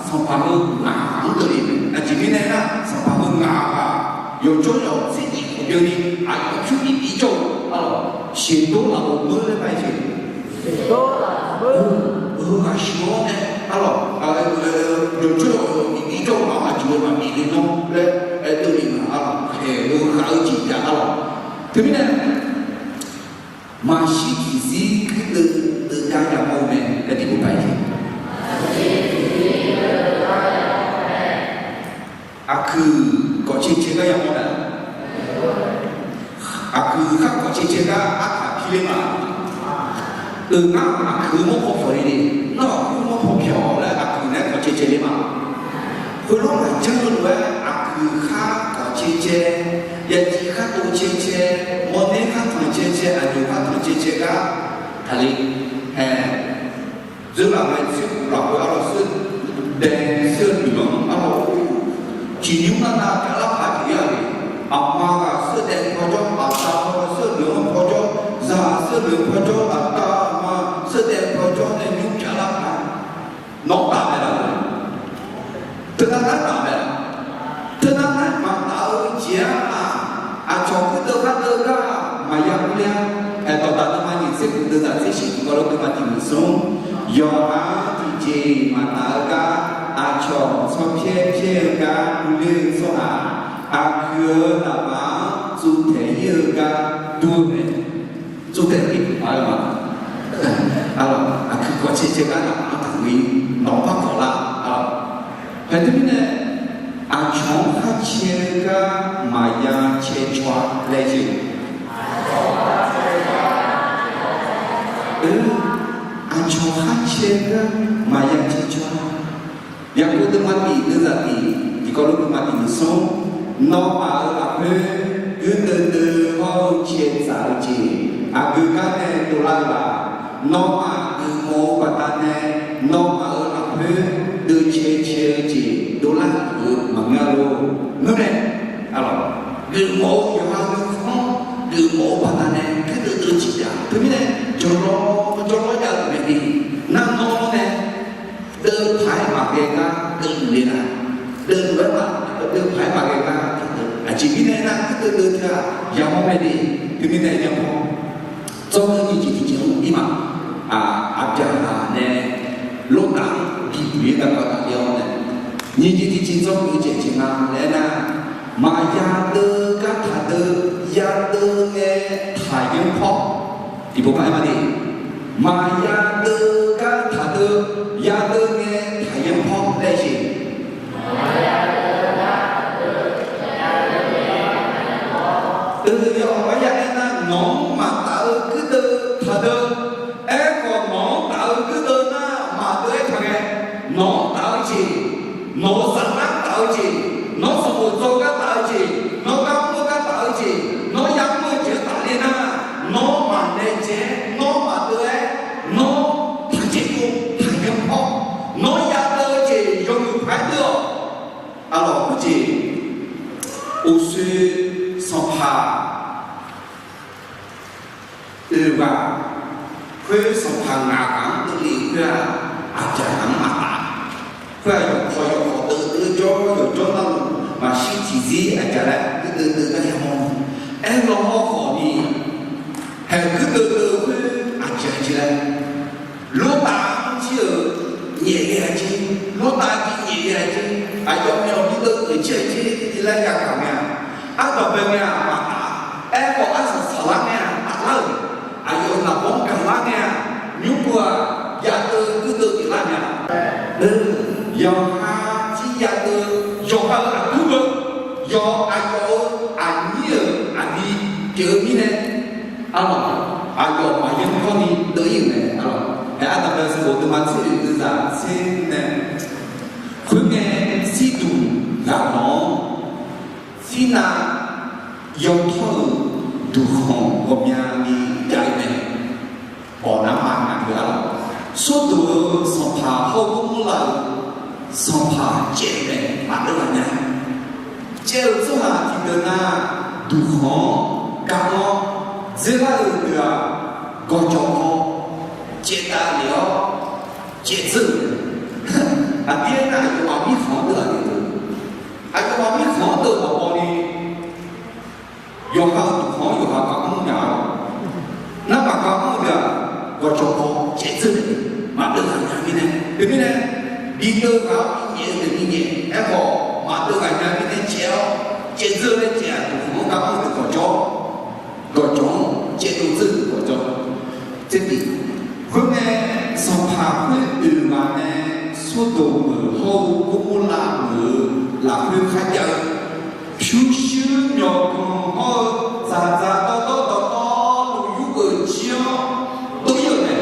sanqpaq heu ngaq ghaq-anr dovle-euq mae. Aqjeq mirnae aernar, sanqpaq heu ngaq ghaq yawqjawr yawq tser nyiq khof byanni aqyawf pyur bif bif jawr-eu, aqlawq, Sheqdor lafov meur laer mae jeq. Heu ghaq shuif-awr nae Yawqjawr-euq miqbir jawr-eu maq-anr aqjeq-eu maqbif le nawr laer aerdov le nga arlawq. Khaeq-eu khav-eu jeq jav arlawq. Teumirnae, maqshir tiqzir kuirdeuv deuv gar yamawr-eu mae laer tiqpov paq-aer jeq. Aqkuiq kawqcae cae gar yamawr nae, aqkuiq khar kawqcae cae gar artaq pi le ma. Euq ngar aqkuiq-eu mawrpaw pyawq le le, nawr aqkuiq-eu mawrpaw pyawq laer aqkuiq nae kawqcae cae le ma. Khoerlof maqjanr-eu lof-aer aqkuiq khar kawqcae cae, yaciv khar tov cae cae, mawrner khar tanq cae cae, aqjox khar tanq cae cae gar taqle. Ae, dzeurlaf mae tser lafkhoer arlawq, sheuqdae sheuqdui-anr arlawq, tiqnymr nar nav pyav lar paq-aer tiq-ir-a le. Aqma ghaq sheuqdae paw jawr, aqda paw sheuqdui-anr paw jawr, zaq sheuqdui paw jawr, aqda aqma sheuqdae paw jawr nae nymr pyav lar paq-aer nawr taf mae laf-eu. Teunav nar taf mae laf. Teunav nar maqtaf-eu jeq-aq, aqcawq kuirdeuv khar deuv gar maqya ur ler-a. Ae, dawqdaq nuima nyiq tser guq deuv zaq tser shif tiqkawv lof deuv ma tiq muiq smr. Yawqha tiqjeq maqtaf-eu gar, aqcawq tsawrpyaer pyaer-eu gar ur ler-eu tsawrhaq, aqkuiq-euq naqbaq-anr tsovtaeq ir-eu gar dur-eu mae. Tsovtaeq ir-eu paq-aer ma. Arlawq, aqkuiq kawqcae cae gar naqbaq-anr taqghoe-ir, nawq-anr par kawq lar. Arlawq, haeq teumirnae, aqcawq-anr khar cae-eu gar maqya cae caw-a laer jeq. Aqcawq khar cae-eu gar maqya cae caw-a. Yaqkov deuvma tiq deuv zaq tiq tiqkawv lof deuvma tiq muiq smr. Nawmaf-euq lafkhoer guirdeuv deuv hawr-eu cae tsaf-eu jeq aqgeu gar nae dovlar-eu la? Nawmaf geufmawf-eu baqdanae nawmaf-euq lafkhoer deuv cae cae-eu jeq dovlar-euq maqngeur lor. Ngeurnae, arlawq, geufmawf-eu yawqha nuikhanr geufmawf-eu baqdanae guirdeuv deuv-eu jeq jav. Teumirnae, jawrlawr jawrlawr jav-eu maeqde, nar nawr nae deuv paq-aer maqghae gar deuv luf le nar, deuv luf-aer ma, deuv paq-aer maqghae gar deuv. Aqjeq mirnae nar guirdeuv deuv teu-aq yamawr mae de. Teumirnae yamawr. Dzawrgui nyiq jeq tiqjeq-anr ir ma. Aqbyaqhaq nae Lortaf-anr bibuq-ir gar tafler-awr nae, nyiq jeq tiqjeq dzawrgui jeq jeq nga laer aernar, maqya deuv gar taqdeuv, ya deuv ngae taqyanr pawr. Tiqpov paq-aer ma de. Maqya deuv gar taqdeuv, ya deuv ngae taqyanr pawr laer jeq. Deuv-eu yawqghaq maqya aernar, nawq-anr maqtaf-eu guirdeuv taqdeuv. Aerkhawf, nawq-anr taf-eu guirdeuv nar maqdeuv-aer taqghae. Nawq-anr taf-eu jeq, nawq-euq saflar taf-eu jeq, nawr sanqbof dzaw gar taf-eu jeq, nawr gar mr-eu gar taf-eu jeq, nawr yamr-eu jeq-anr tafler nar, nawr maqnaeq dzae-aer, nawr maqdeuv-aer, nawr taqcaer kov taqyanr pawr, nawr ya deuv-eu jeq yawmuiq paq-aer deuv-awq. Arlawq, khoerjeq uqshoe sanqpaq oeq ghaq, khoer sanqpaq ngaq ghaq-anr dovle-eu khoer-aq, aqdzaq ghaq-anr maqtaf. Khoer-aq, yawqpaw yawqpaw deuv deuv jawr yawqjawr navluf maqshir tiqzir aqdzaq laer guirdeuv deuv gar yamawr. Aerlaw hawrkhawf ni, haeq guirdeuv deuv-eu khoer aqjeq jeq laer, Lortaf-anr jir-euq nyaef ghae-a jeq, Lortaf bi nyaef ghae-a jeq, aqyawf myawq bi deuv-euq jir-a jeq laer yagaq ngae-aq, ardanq bae ngae-aq maqtaf. Aerkhawf, arsaq saqlar ngae-aq taflar-euq, aqyawf-euq lafbawr-anr gaqlar ngae-aq, nymr-aq ya deuv guirdeuv pyeuflar nya. Yawqha jir ya deuv, yawqha-euq aqbur-eu, yawq aqyawf-euq aqnyir-euq aqli pyeuf-eu mirnae, arlawq, aqyawf maqyanr kawrni deuv-ir-euq mae. Arlawq, haeq ardanq bae sanqbof deuvma tser oeq deuv zaq tser nae, khoerngae, sirduq ghaq nawq-anr, sirnav yawtawr-euq duqkhanq ghawqmyani jav-ir mae. Bawq navmaqnga-eu arlawq, Sordoq-euq sanqpaq hawr-eu gawrmawr laf-euq sanqpaq caev-eu mae, maqdeuv ghaq nya. Caev-euq tsawrhaq tiqdeuq nar, duqkhanq-anr gar-awr dzerlar-euq deuq-aq, gawqjawq paw caevdav lef-awr caevdzeur-euq mae. Aqdir aernar, aqyawfmaf mirkhanq-anr deuv-aq deuq, aqyawfmaf mirkhanq-anr deuv maqbaw ni, yawqha-euq duqkhanq-anr yawqha gar-anr nya-awq. Narhaq gar-anr-eu deuq-aq, gawqjawq paw caevdzeur-euq mae, maqdeuv ghaq nya mirnae. Teumirnae, bideuv ghaq-awr binyaef-eu Nyaef aerkhawf maqdeuv ghaq nya mirnae caev-awr, caevdzeur laer caev-aq, dawqkawq-anr gar-anr deuq gawqjawr, gawqjawq-anr caevdov dzeur deuq gawqjawr. Tsertiq, khoerngae, sanqpaq khoer oeq ghaq nae Sordoq meuq hawr-eu Gorgorlav meuq-euq lafkhoer kharjav-eu pyurshuir myawqganq hawr-eu dzaqdzaq dawrdawr dawqtawvluf yurgeuf jir-anr dov-ir-euq mae.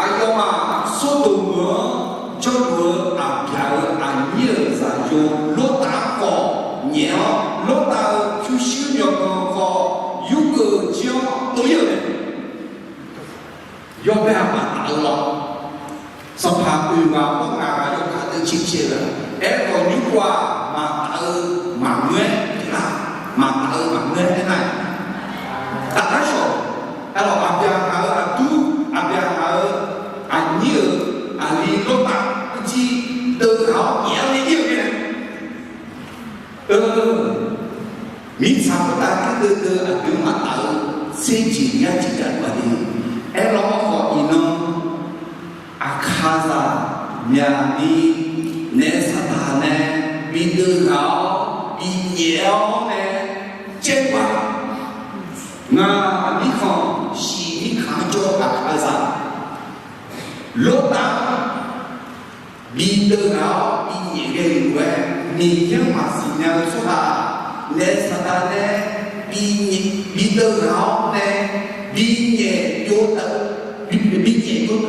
Aqyawfmaf Sordoq meuq-anr jawrluf-eu aqbyaq-euq aqnyir-euq zaqyo Lortav-anr khawf nyaef-awr, Lortav-euq pyurshuir myawqganq khawf yurgeuf jir-anr dov-ir-euq mae. Yawbae-aq maqtaf-eu lawr. Sanqpaq oeq ghaq hawr ngaq ghaq yawkaq deuv cae cae-eu-aq, aerkhawf nymr-aq maqtaf-eu maqngeur-aer, maqtaf-eu maqngeur-aer aernar-aq, taflar shawq, aerlawq aqbyaqhaq-euq aqdur, aqbyaqhaq-euq aqnyir-euq aqli Lortav uicuiv deuv ghaq-awr nyaef-awr nae ir-eu mirnae, eu, mirtsaq khoertav kardeuv deuv aqdui-anr maqtaf-eu tser jeq yar jeq jav-eu baqdanae, aerlawr-awr khawf iqnan Aqkaqzaq myaqni naef saqdaq nae bideuv ghaq-awr binyaef-awr nae caev-eu-aq, ngaq mirkhanq shiq mirkhanq-anr jawr-eu Aqkaqzaq Lortav-anr bideuv ghaq-awr binyaef ghae-euq lof-aer, Miqyaer-anr maqsiq nya-eu tsawrhaq naef saqdaq nae bideuv ghaq-awr nae binyaef byov taq-eu, binyaef byov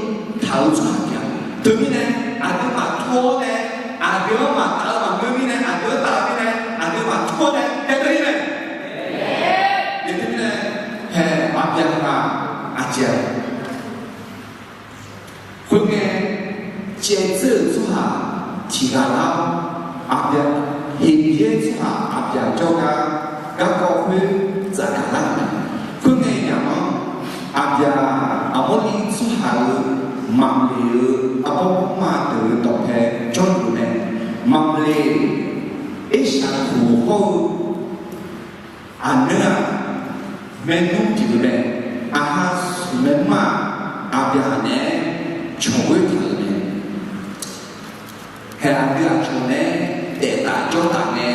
taq-euq tsawrhaq pyeuf-a. Teumirnae aqdui maqtur-awr nae, aqdui-anr maqtaf-eu maqngeur mirnae, aqdui-anr taf-eu mirnae aqdui maqtur-awr nae haeq deuv-ir mae. Teumirnae haeq aqbyaqhaq aqjeq-aq Khoerngae, caev dzeur-euq tsawrhaq tiq ghaq lar-awr, aqbyaq, Heqbyaer tsawrhaq aqbyaq jawrgar garkawv khoer dzaqgaq lar-euq mae. Khoerngae yamq-anr, aqbyaq Aqmawrliv tsawrhaq-euq Mamleq-euq arbawr ma deuq-euq dawqpae jawrluf mae. Mamleq, Ershaq khof hawr-eu aqneur-aq, maernmr pyeuf-eu mae. Aqha smq maernmr-aq, aqbyaq naeq-aer cawq ghoer taq-euq mae. Haeq aqdui aqcawq naeq-aer daef taf jawr taf ngae,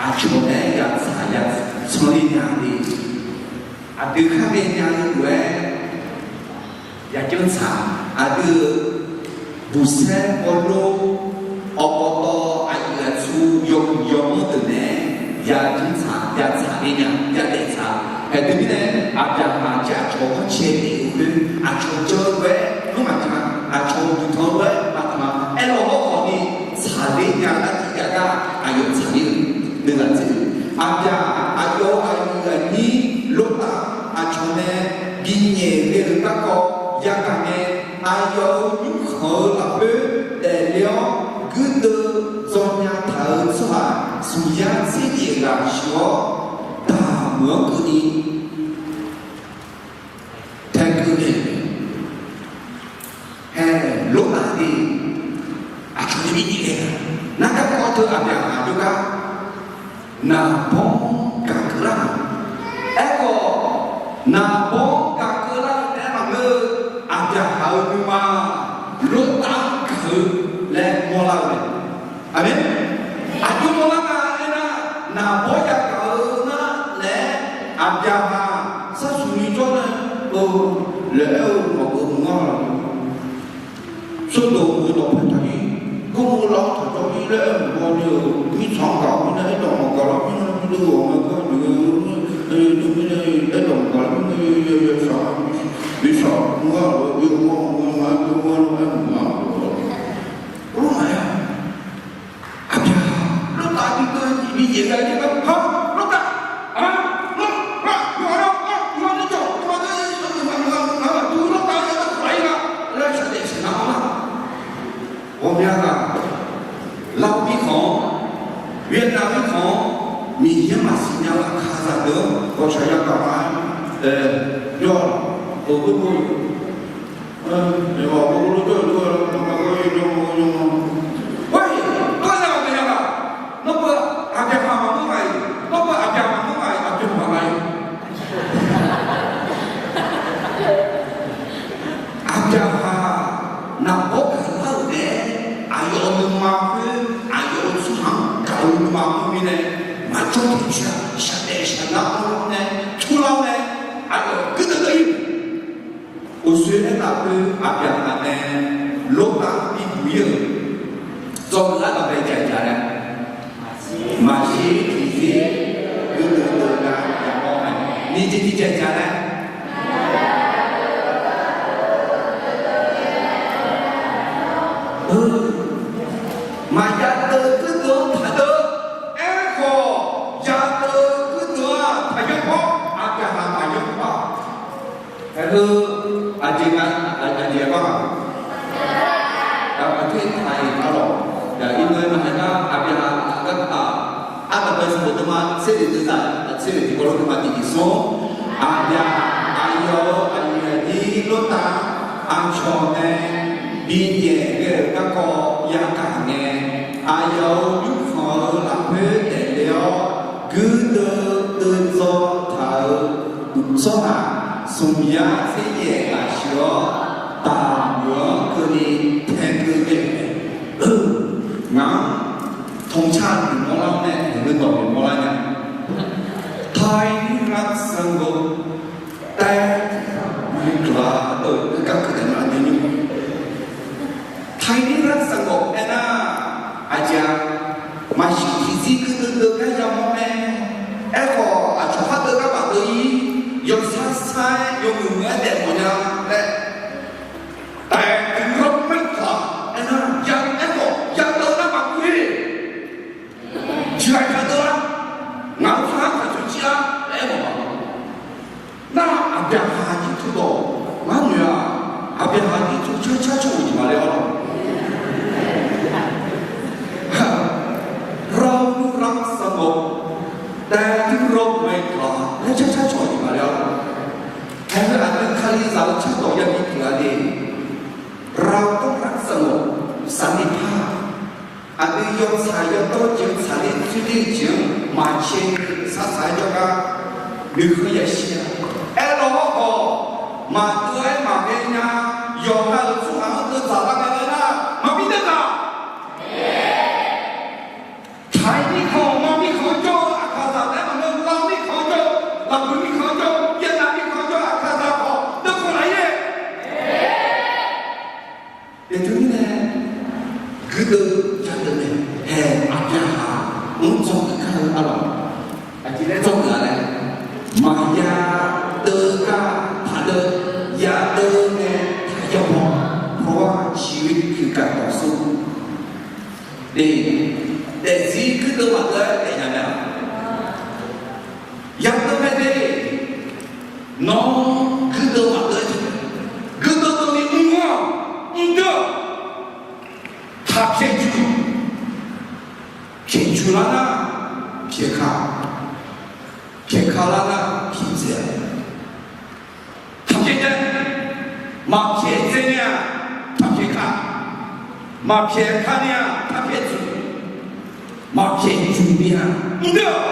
aqcawq naeq-aer yatsaq ya tsanr ler nya le. Aqdui kharghae nya-eu lof-aer yajanr tsaq, aqdui-euq buqsaer hawlor, awqpawtawv aqyuif aqtsu yawhuiq yawmanr deuq naeq-aer yajanr tsaq, yatsaq ler nya, yadaef tsaq. Haeq teumirnae aqbyaqhaq jir aqcawq-anr cae daef-eu khoer, aqcawq jan-eu lof-aer nmr maqtanq, aqcawq-euq duqtanq lof-aer maqtanq, aerlawq hawrkhawf ni tsaqler nya-eu artiv jav gar aqyawf tsaqler-eu nuighaq dzer-eu aqbyaq aqyawf-euq aqyuif aqnyir Lortav aqcawq nae binyaef ghae-euq garkawv yagaq ngae, aqyawf-euq nymrkhanq-eu lafkhoer daefle-awr guirdeuv dzawnya taq-euq tsawrhaq smq yar tser yaef ghaq sheuq-awr, daqmeuq-anr keuvni taekeuv naeq-eu Haeq Lortav ni aqcawq nae bi nyaef ghae-a. Nargar kawv teu aqbyaqhaq jawrgar naqbawr gaq keuvlar-euq. Aerkhawf, naqbawr gaq keuvlar-eu taef-aer maqngeur-eu, aqbyaqhaq-euq nuima Lortav-anr gaq-eu laer mawrlar-eu mae. Aqmeq. Aqjox mawrlar nga aernar, naqbawr yagaq-eu nar laer, aqbyaqhaq sarsuq ni jawr nae-eu laer aer-eu mawf-eu mawr-a. Sawrdoq-eu dawqpae taqnyi, Gawrmawr lar-awr taqjawr-ir laer aer-eu mawf-a ni-eu, mirtsaq-anr gaq-awr mirnae aerdawq maqgaq lar mirnae, aqdui-euq ghawqmya gar-aq, aerdawq maqgaq lar mirnae, yawshaq, yawshaq mr-a, yawmawr mr-a, yawmawr mr-a, aer-eu mawf-a. Aqbyaqhaq Lortav bi deuv bi nyaef ghae jir-anr, ha, Lortav, ha, Lortav, ha, yawqha-a, ha, yawqha-a, Lortav, yawqha-a, Lortav, yawqha-a, laer shaqdaef shaqnar-anr lar. Ghawqmya ghaq, Lav mirkhanq-anr, Vietnam mirkhanq-anr, Miqyaer maqsiq nya-eu aqkaqzaq deuq-anr ghawqshaq yagaq ma-aer, yawr-aq, ghawqgor, Nawr-aq, aqbyaqhaq maqngeur ngaq-iq, nawr-aq, aqbyaqhaq maqngeur ngaq-iq, aqbyaqhaq maqngeur ngaq-iq. Aqbyaqhaq naqbawr gaqlar-euq nae Jawrteq coer-aq shaqdaef shaqnar-awr nae turlar-awr nae, aqyawf guirdeuv deuv-ir. Uqshoe aertaq khoer Aqbyaqhaq nae Lortav bibuq-ir-euq dzawgeuf-aer gaq bae jaqjaq laer, maqshir tiqzir guirdeuv deuv gar yamawr mae. Nyiq jeq tiqjeq jaq laer, maqya deuv guirdeuv-anr taqdeuv. Aerkhawf, ya deuv guirdeuv-aq taqyanr pawr, Aqbyaqhaq maqyanr pawr-aq. Aerleur, aqjeq nga, aqjeq bar nga. Aqtaq-iq taq-iq arlawq, ya irneu-aer maqhae nar, Aqbyaqhaq aqgar taq, ardanqbae sanqbof deuvma tser lef deuvzaq, tser lef tiqkawv lof deuvma tiq tiq smr. Aqbyaqhaq aqyawf-euq aqyuif aqnyir Lortav aqcawq nae binyaef ghae-euq garkawv yagaq ngae, aqyawf-euq nymrkhanq-euq lafkhoer daefle-awr, guirdeuv deuv dzaw taq-euq tsawrhaq smq yar tser yaef lafshuif-awr, daqmuiq-anr keuvni taegeuf ghae-euq mae. Ngaq-anr ธงชาติ noeqmawr lar-awr nae, noeqdawq noeqmawr lar nya. ไทยนิรักสงบ แต่ ไทยนิรักสงบ aernar, aqjeq-aq, maqshir tiqzir guirdeuv deuv gar yamawr mae. Aerkhawf, aqcawq khar deuv gar maqdeuv-ir. Yawsar sar-aer yawmuiq muiq-aer daefmawf nya laer, แต่ถึงรบไม่กล้า aernar, ya aerkhawf ya deuv nar maqguv-ir. Tiqghaq tiqghaq deuv-ar. Ngaq-euq tsawrhaq-anr taqcoeq jir-ar laer aermawf-a. Nar Aqbyaqhaq jirtuv dawq ngar noeq-aq, Aqbyaqhaq jirtuv car car cawq-euq jeq maqle-awr, เรารักสงบ แต่ถึงรบไม่กล้า laer car car cawq-euq jeq maqle-awr. Haeq-eu aqdui Kalizaq-eu cardawq yabi pyeuf-a de. เราต้องรักสงบ สันติภาพ Aqdui yawtsaq yawdawr jeq-anr tsaqler tsoerler jeq-anr maqcae sar saq-aer jawrgar noeqkhanq yashir-a. Aerlawq hawrkhawf, maqdeuv-aer maqghae nya. Yawqha-euq tsawrhaq-anr deuv dzaqlar ghae-eu nar, maqbi deuv taq. Taq-iq mirkhanq, mar mirkhanq-anr jawr-eu Aqkaqzaq taef-aer maqngeur, lav mirkhanq-anr jawr-eu, lafbuiq mirkhanq-anr jawr-eu, yaernav mirkhanq-anr jawr-eu Aqkaqzaq khawf deuv kawv laf-ir. Eqteu mirnae, guirdeuv yadeuv nae, haeq Aqbyaqhaq-anr dzawgeuf kar-eu arlawq, aqjeq laer dzawgeuf-a laer, maqya deuv gar taqdeuv, yadeuv nae taqyawf-awr, เพราะว่าชีวิตคือการต่อสู้ Daefzir guirdeuv maqdeuv-aer daefnya mae-aq, yadeuv mae de. Nawr guirdeuv maqdeuv-aer, guirdeuv deuvni mr-awr mrdeuv-awq. Taqpyaeq juq, pyaeq juq lar nar pyaeq ka, pyaeq ka lar nar pyaeq dzae-a. Taqpyaeq dzae, maqpyaeq dzae ni-aq, taqpyaeq ka, maqpyaeq ka ni-aq, taqpyaeq juq, maqpyaeq juq ni-aq, mrdeuv-awq.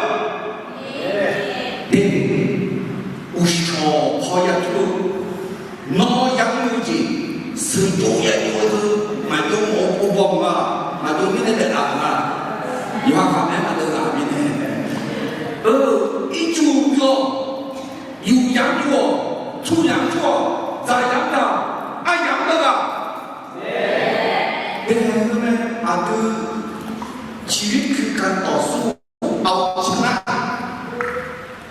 Uqshawq paw ya tov-eu, nawr yamr-eu jeq, sheuqjov ya jov-eu teu, maqjov-awr mawf-eu baw-eu ma, maqjov mirnae daef taq-euq ma, yawqha khaqmae maqdeuv ghaq mirnae, eu, ircuf yuf-awq, yuf yamq yuf-awq, tmr yamq tmr-awq, dzaq yamq dzaq-awq, aryamq mr-eu ghaq. Bae-eu mae, aqdui ชีวิตคือการต่อสู้ เอาชนะ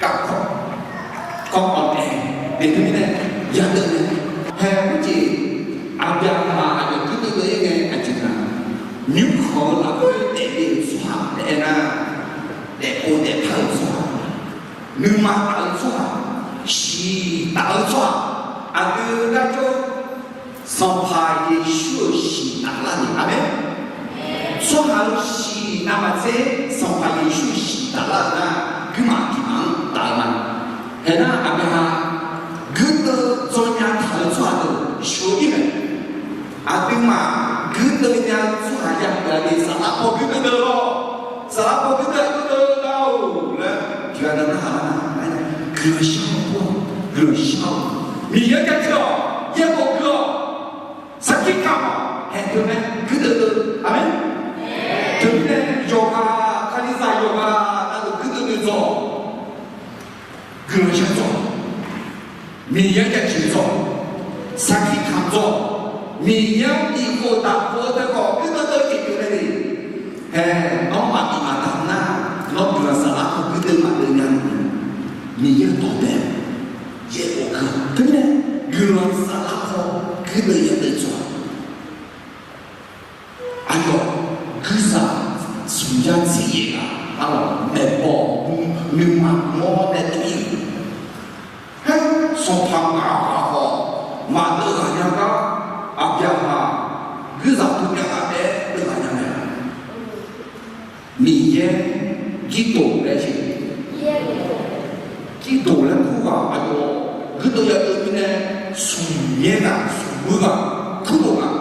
กับความอ่อนแอ Eqteu mirnae, yadeuv nae, haeq khoerjeq, Aqbyaqhaq aqyawf guirdeuv deuv-ir ngae aqjeq nga, nymrkhanq-eu lafkhoer daefle-euq tsawrhaq taef-aer nar, daefpov daefpar-euq tsawrhaq, nuima taf-eu tsawrhaq, shiq taf-eu tsawrhaq, aqdui-eu garjawr Sanqpaq Yeqsur-euq shiq taflar ni, aqmeq. Tsawrhaq-euq shiq navmaqtser Sanqpaq Yeqsur shiq taflar-eu nar, guirmaf tiqmaf-anr taf-eu ma. Haeq nar aqbyaqhaq guirdeuv dzawnya taq-eu tsawrhaq deuq sheuq-ir mae. Aqduimaf guirdeuv nya-eu tsawrhaq ya pyeuf-a de, saflar paw guirdeuv deuv lawr. Saflar paw guirdeuv deuv nar-or laer tiqghaq nar narhaq nar, guiqlanq shar-awq, guiqlanq shar-awq. Miqyaer jaceuq-awq, yaerbof gui-awq, sarkir kamq-awq, haeq teu nae guirdeuv deuv. Aqmeq. Teumirnae yawqghaq, Kalizaq yawqghaq navluf guirdeuv Miqyaer-anr jaceuq dzawq, sarkir kamq dzawq, Miqyaer-anr tiqkhof taqkhof-eu teukhawf guirdeuv deuv jeq pyeuf nae ni, hae, nawr maqbif maqdaq nar, nawr guiqlanq saflar paw guirdeuv maqdeuv nya-a. Miqyaer-euq dawq taef-aer yaeqbawq keuv-awq. Teumirnae guiqlanq saflar paw guirdeuv yadeuv dzawq-a. Aqyawf guirzaq smq yar tser yaef ghaq arlawq, maeqbawq nuima mawr nae dov-ir-euq, sanqpaq ngaq ghaq khawf maqdeuv ghaq nya gar, Aqbyaqhaq guirzaq dov nya ghaq taef-aer deuv ghaq nya mae. Miqyaer girdof laer jeq, girdof laer kur ghaq aqyawf guirdeuv yadeuv mirnae, smq yaer ghaq smq muir ghaq kur-euq ghaq,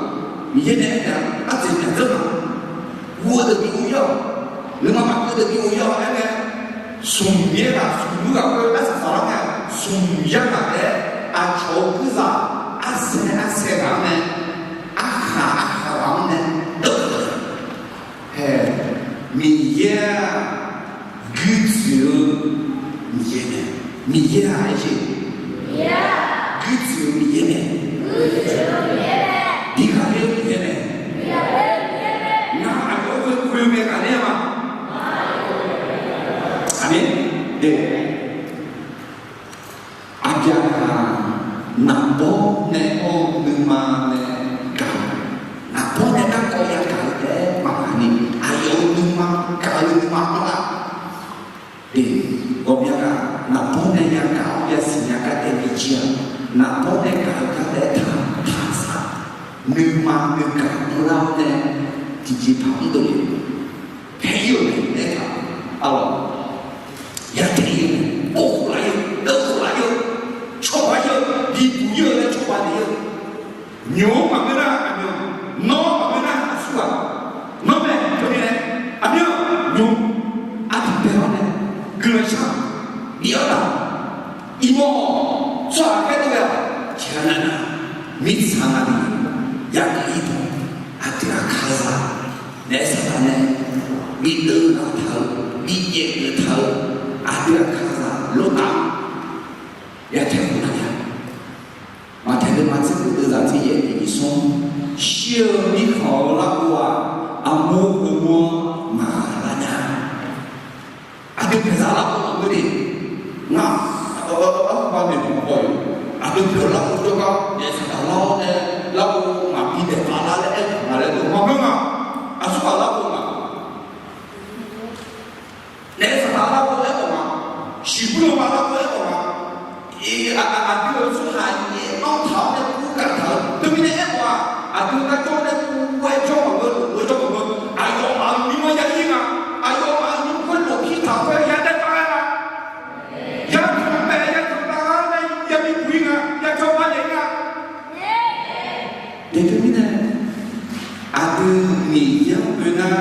Miqyaer nae aernaeq-a, arjeq myaqdzeur ghaq, guv-eu deuq bi ghof-ir-awq, nuima maqkeuv deuq bi ghof-ir-awq aer ngae, smq yaer ghaq smq muir ghaq khoer arsaq saflar ngae, smq yar ghaq taef-aer aqcawq-eu guirzaq arsaer arsaer ghaq-anr nae, arkhaq arkhaq ghaq-anr nae deuv-eu hae, Miqyaer-aq guirtsoeq-eu Miqyaer mae. Miqyaer-aq aer jeq, guirtsoeq-eu Miqyaer mae. Diqghaq le-eu Miqyaer mae. Ngar aqyawf-anr ghoe ghoe-eu mae ghaq ler-a ma. Aqmeq. Aqbyaqhaq naqbawr nae anr-eu nuima nae gaq, naqbawr nae garkawv yagaq-eu taef-aer maqgaq ni, aqyawf-euq nuima gaq-eu nuima anr-aq, ghawqmya ghaq naqbawr nae yagaq-awr yasiq nya gar taef bijir-aq, naqbawr nae gaq-eu gar taef-aer taq taq saq, nuima nuigaq anrlar-awr nae tiqjeqpaq mrdov le, tae-ir-euq mae laer taq, arlawq, ya tae-ir-eu mae, or khof laf-ir-eu, deuv khof laf-ir-eu, cawba-ir-eu, bibuq-ir-eu laer cawba naeq-ir-eu, nymq-anr maqngeur nar aqmyan, nawr maqngeur nar aqsurghaq, nawr mae teumirnae, aqmyan, nymq, artiq bae-awr nae guiqlanq shar, bif-awr taq, iqbaw-awq, tsawrhaq khaerdov-aer-aq, tiqghaq nav nar, mirtsaq navluf yagaq-ir dawq, aqdui-aq kalizaq, naef saqdaq nae bideuv ghaq taq-eu, bidzaeq geuf taq-eu, aqdui-aq kalizaq lortav-anr ya tae-eu nar nya. Maqtaeq deuvma tser khof deuvzaq tser yaef tiq nyiq smr, shir-eu mirkhanq-eu larghov-aq, armur heumur-anr maqlar nya. Aqdui pyaeqzaq larghov maqngeur de. Ngar, arhuba maeqhu paw-eu, aqdui pyaeq larghov jawrgar naef saqdaq lar-awr nae larghov maqbi daef paq lar laer aerkhof nga laer deuq maqngeur nga. Aqsurghaq larghov nga. Naef saqdaq larghov aerkhawf nga, shiqbuir lanma larghov aerkhawf nga, aqdui-euq tsawrhaq yaef manr taq-awr nae kur gaq taq-eu teumirnae aerkhawf-aq, aqdui-eu garjawr nae kur-aer jawr maqngeur, lof-aer jawr maqngeur, aqyawfmaf-euq nymr-anr ya ir nga, aqyawfmaf-euq nymr khoer lof pir taq khoer ya daef taq-aer nga. Yatanq bae yatanq taq-aer nae yabi buq-ir nga, ya cawba naeq-ir nga. Teq teumirnae, aqdui Miqyaer-anr oe nar,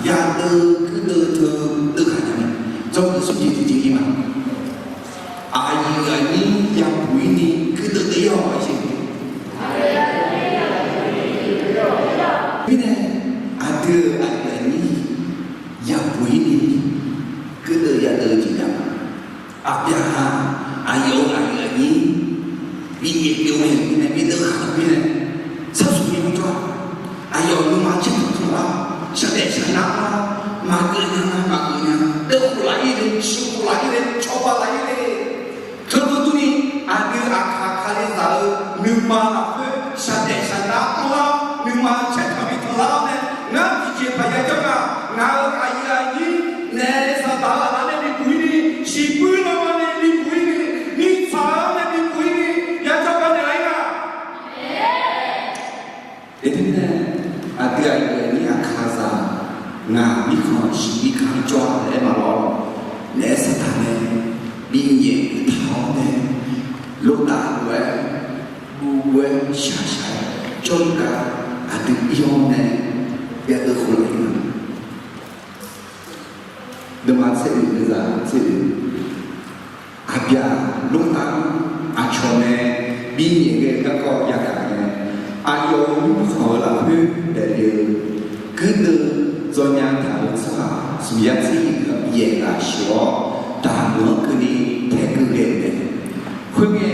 yadeuv guirdeuv teu deuv ghaq nya mae. Jawrduq smrjeq tiqjeq ir ma. Aqyuif aqnyir yabuq-ir ni guirdeuv deuv-ir-awq jeq. Mirnae, aqdui-euq aqyuif aqnyir yabuq-ir ni guirdeuv yadeuv jeq nya ma. Aqbyaqhaq aqyawf-euq aqyuif aqnyir bimyaef pyeuf-eu mirnae, bideuv ghaq-eu mirnae, sarsuq ni mr jawr-a. Aqyawf nuima caer tanqtanq lar, shaqdaef shaqnar lar, maqgeuf nya nar maqgeuf nya, deuv khof laf-ir le, sheuq khof laf-ir le, cawba laf-ir le. Teulof durni, aqdui aqkaq Kalizaq-euq nuima lafkhoer shaqdaef shaqnar anrlar-awr, nuima caer tanq bi tanqlar-awr nae, ngar tiqjeqpaq ya janr nar, ngaq-euq aqyuif aqnyir naef saqdaq-eu aqlaf nae bibuq-ir ni, shiqbuir lanma nae bibuq-ir ni, mirtsaq-anr nae bibuq-ir ni, ya cawba naeq-ir nga. Eq, teumirnae, aqdui aqyuif aqnyir aqkaqzaq, ngaq mirkhanq shiqbir kaq-anr jawr-a laer aer ma lawr. Naef saqdaq nae binyaef uqtaf-awr nae, lortav lof-aer, guv guv-aer shaq shaq-aer jawrluf gar, aqdui ir-awr nae yadeuv khof laf-ir ma. Deuvma tser oeq deuvzaq tser oeq, aqbyaq lortav-anr aqcawq nae binyaef ghae-eu garkawv yagaq nae, aqyawf-euq mirkhanq-euq lafkhoer daefle-eu guirdeuv dzawnya taq-euq tsawrhaq smq yar tser yaef ghaq sheuq-awr, daqmeuq-anr keuvni taekeuv ghae-euq mae. Khoerngae,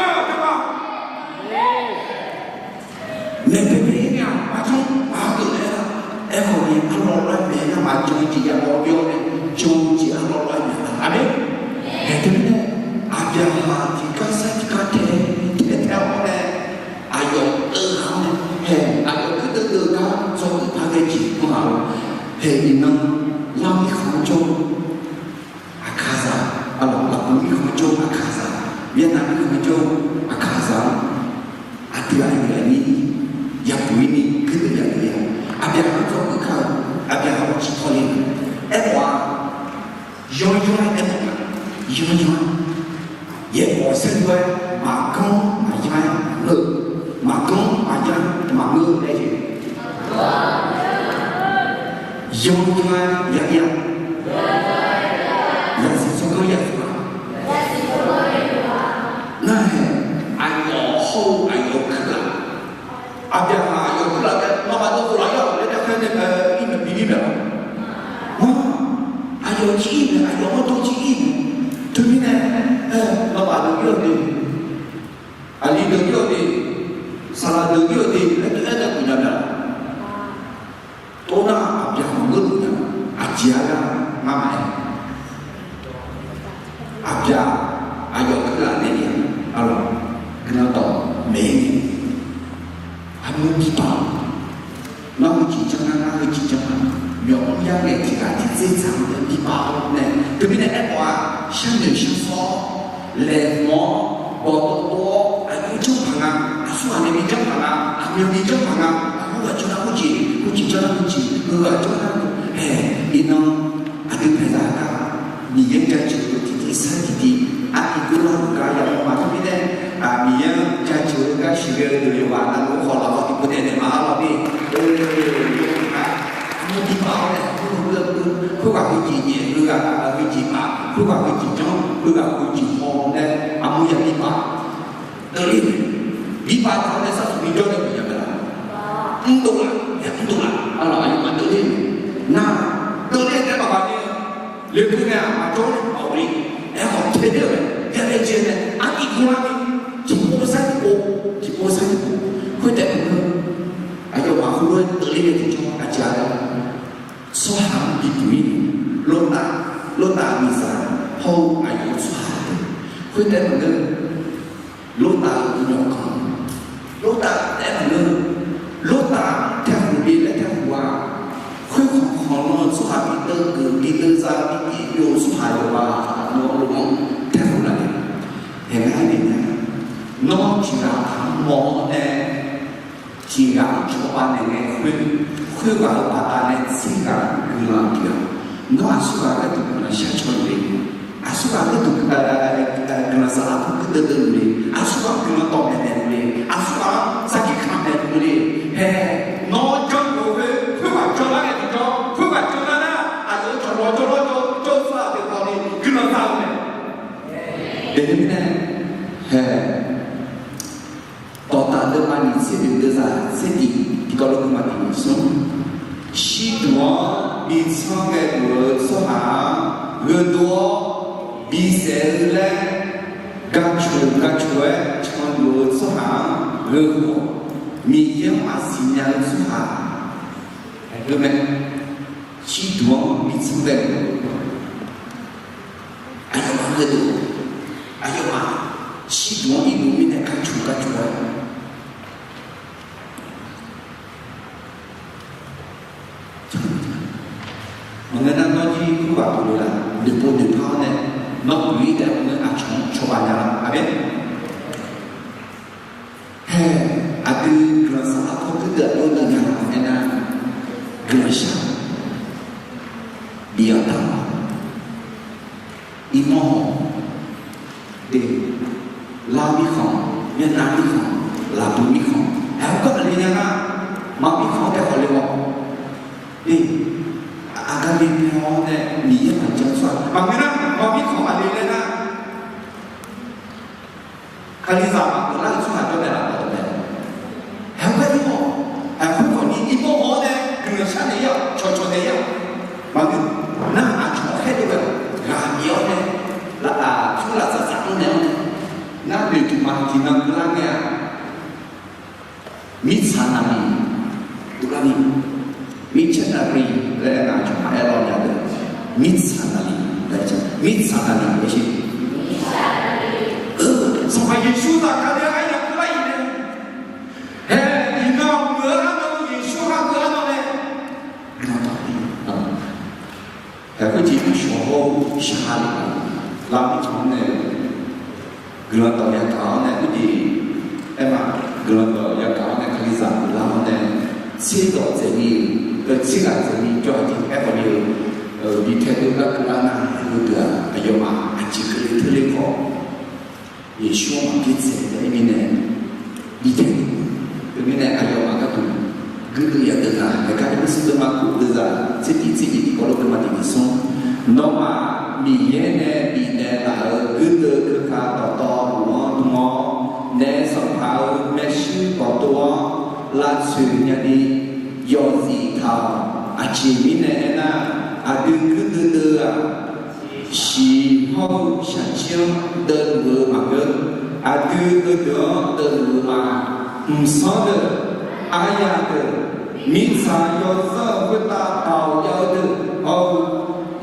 gar-aq jawrgar. Maeqpar paer-ir nar-aq, maqjan, maqgeuf laer-a. Aerkhawf ni arlawr lar-aer maeq nar maqjan jeq ya baw byawr nae, jan-eu jeq arlawr lar-aer maeq-a. Aqmeq. Haeq teumirnae, Aqbyaqhaq tiqgar sar tiqgar tae, tae tae-awr nae, aqyawf-euq ghaq-anr nae, haeq aqyawf kuir deuvdeuv gar dzawgeuf paq ghae jeq mr-a lor. Haeq iqnan, Lar mirkhanq-anr jawr-eu Aqkaqzaq, arlawq, Lafbuiq mirkhanq-anr jawr-eu Aqkaqzaq, Myavnav mirkhanq-anr jawr-eu Aqkaqzaq-anr, aqdui aqyuif aqnyir yabuq-ir ni kuir deuvdeuv ya. Aqbyaqhaq-anr dzawgeuf kar-eu, Aqbyaqhaq-anr ciqtawle-eu, aermawf-a, yanryanr-aer aermawf-a, yanryanr-aer, yaerbof saerlu-aer maqganr maqyanr-aer ngeur, maqganr maqyanr maqngeur laer jeq yanryanr-aer ya-ir-a. Yasiq tsawrganr ya-eu ma. Nar-aer, aqyawf hawr-eu aqyawf-eu kuirlaf, Aqbyaqhaq aqyawf-eu kuirlaf taef-aer nawmaf dawqkhof laf-ir-awq laer daef khaer nae, ir maeq bi ir maeq-a. Mq, aqyawf jir ir maeq, aqyawf-anr dawr jir ir maeq. Teumirnae, nawmaf deuq ir-awq de, aqli deuq ir-awq de, saqlaq deuq ir-awq de laer teu-aer nae guiqlanq mya-a. Tov nar Aqbyaqhaq maqngeur luf nya, aqjeq-aer gar ngar maqaer. Aqbyaq, aqyawf kuirlaf nae-ir-a, arlawq, guiqlanq dawq maeq-ir nae, aqmyan bipaf-awq. Ngar heujeq janr nar, ngar heujeq janr nar, myawq mr yar ngae tiq ghaq tiq tser tsaq-anr nae bipaf-awr nae, teumirnae aermawf-a, sharnoeq sharsawr-awr, laeqhmq-awr, bawqdov dov-awr, aqjox janr paq nga, aqsurghaq nae bi janr paq nga, aqmyan bi janr paq nga, aqghoer ghaq janr nar khoerjeq, khoerjeq janr nar khoerjeq, heughaq janr nar, haeq, iqnan, aqdui paeqzaq gar, Miqyaer-anr jaceuq-eu tiqtiv sar tiqtiv, artiv geur lar-euq gar ya mawr ma. Teumirnae, Miqyaer-anr jaceuq-eu gar siqghae-eu deuq yawqghaq navluf khawf lafkhawf tiqpov taef naeq ma arlawr ni, aqmyan bipaf-awr nae, khoerghaq heujeq nyaef, heughaq heujeq paf, khoerghaq heujeq janr, heughaq heujeq haw laer aqmyan ya bipaf, deuvle, bipaf taq-awr nae sartaq bijawr nae bif nya mae laf, mrdov laf, ya mrdov laf, arlawq, aqyawfmaf deuvle, nar, deuvle taef-aer maqbaq ni, lekeuv nae-aq maqjawr-a, aqghawf ni, aerkhawf tae ler-euq mae, ya laejae nae artiv geur lar ni, tiqpov sar tiqpov, tiqpov sar tiqpov, khoertaef maqngeur, aqyawfmaf heulof-aer deuvle nae tiqjawr aqjeq-a laer, tsawrhaq-anr bibuq-ir, Lortav, Lortav-euq miqzaq hawr-eu aqyawf-euq tsawrhaq deuq, khoertaef maqngeur, Lortav-euq myawqganq, Lortav taef-aer maqngeur, Lortav taekhmq bi laer taekhmq-a, khoerkhanq khanqlan-eu tsawrhaq bi deuv geuf bi deuv za bi tiqbyov-eu tsawrhaq yawqghaq nawr luf-anr taekhmq laf-eu, haeq ngar aer-eu nar, nawr tiq ghaq-anr mawr-awr nae, tiq ghaq-anr cawba naeq ngae, khoerghaq-euq baqdanae tser ghaq guiqlanq pyeuf-a. Nawr aqsurghaq gharduq guiqlanq shar caw luf le, aqsurghaq gharduq guiqlanq saflar pu guirdeuv deuv luf le, aqsurghaq-anr guiqlanq dawqmaeq maeq luf le, aqsurghaq-anr sarkir kamq maeq luf le, hae, nawr janrluf-eu khoer, khoerghaq janlar nae tiqjawr, khoerghaq janlar nar, aqyawf-euq cawqlawq jawrlawr jawr-eu tsawrhaq deuq khawf ni guiqlanq za-eu mae. Teumirnae, Hae, dawqtaf deuvma nyiq tser oeq deuvzaq tser tiq, tiqkawv lof-aer maqtiq nyiq smr. Shirduq-anr bi tsanr ghae-euq tsawrhaq-anr gheudov-awr bisaef-eu laer, gaqcoq gaqcoq-aer canluf-eu tsawrhaq-anr gheu-awq. Miqyaer-anr maqsiq nya-eu tsawrhaq, aer-eu mae. Shirduq-anr bi tsanr ghae-euq aqyawfmaf gheudov, aqyawfmaf shirduq-anr iqduq mirnae gaqcoq gaqcoq-aer Maqngeur nar, nawr jir khoerghaq pyeuf le laf, noeqpov noeqpar-awr nae, nawr pyeuf-ir taef-aer maqngeur, aqcawq-anr cawba nya laf. Aqmeq. Hae, aqdui guiqlanq saflar paw gurgeuv aqjox nuinya-a aernar, guiqlanq shar, bif-anr taq-awr, irmawr haw, de, lar mirkhanq, myavnav mirkhanq, laqbui mirkhanq, aer, heugar maqle nya nar, maq mirkhanq-anr taef khawf le-awq. E, aqgaf le nae-awr nae Miqyaer maqjan tsawrhaq maqngeur nar, maq mirkhanq maqle laer nar, Kalizaq maqgeuf lar-eu tsawrhaq jawr naeqlaf-awq taef. Aer, heugar ir-awq. Aer, khoerkhawf ni irmawr haw-awr nae guiqlanq shar naeq-ir-awq, cawqcawq naeq-ir-awq. Maqngeur nar, aqcawq khaerdov-aer ghaq bif-awr nae, laf-aq, pyur laftsaf tsaf-anr naeq-awr nae, nar noeqduq maqtiq nan keuvlar ngae-aq, mirtsaq naqliq dovlar ni, missionary laer aer nar, aqcawq-anr aer lawr nya deuq, mirtsaq naqliq laer, mirtsaq naqliq laer sher. Sanqpaq Yeqsur zaqkhav nae aryamq keuvlar-iq nae, hae, iqnan meuq-eu arnan Yeqsur-anr gharduq arnan nae guiqlanq tawq-ir. Hae, khoerjeq shawq hawr-eu shaq-a le, lar mirkhanq-anr nae guiqlanq dawq yagaq-awr nae, khoerjeq aer ma, guiqlanq dawq yagaq-awr nae Kalizaq guiqlanq-awr nae, tserdawq dzaeqni, tserdawq dzaeqni jawr-aq jeq aerkhawf ni-eu, bitae dov gar keuvlar nar, heudeuq-aq aqyawfmaf aqjeq keuvle teu le khawf, Yeqsur-anr maqbyaerdzae-aer mirnae, bitae, teumirnae aqyawfmaf gharduq guirdeuv yadeuv taq. Haeqgar teu mr smr deuvma kov deuvzaq tser tiq tser nyiq tiqkawv lof-aer deuvma tiq nyiq smr. Nawmaf Miqyaer nae bifnaeq laf-euq guirdeuv keuka dawqtawv luf-anr dm-awr, naef sanqpaq-euq maershuir dawqtawv-anr lavtsoeq nyani yawzif taq-awq. Aqjeq mirnae aernar, aqdui guirdeuv deuv-aq, shiq hawr-eu shaqjir-anr deuvluf-eu maqngeur. Aqdui heudeuq-anr deuvluf-eu ma. Mqsanr deuq, aryaq deuq, mirtsaq yawzanr-eu khoertav baoq jav-eu deuq hawr-eu,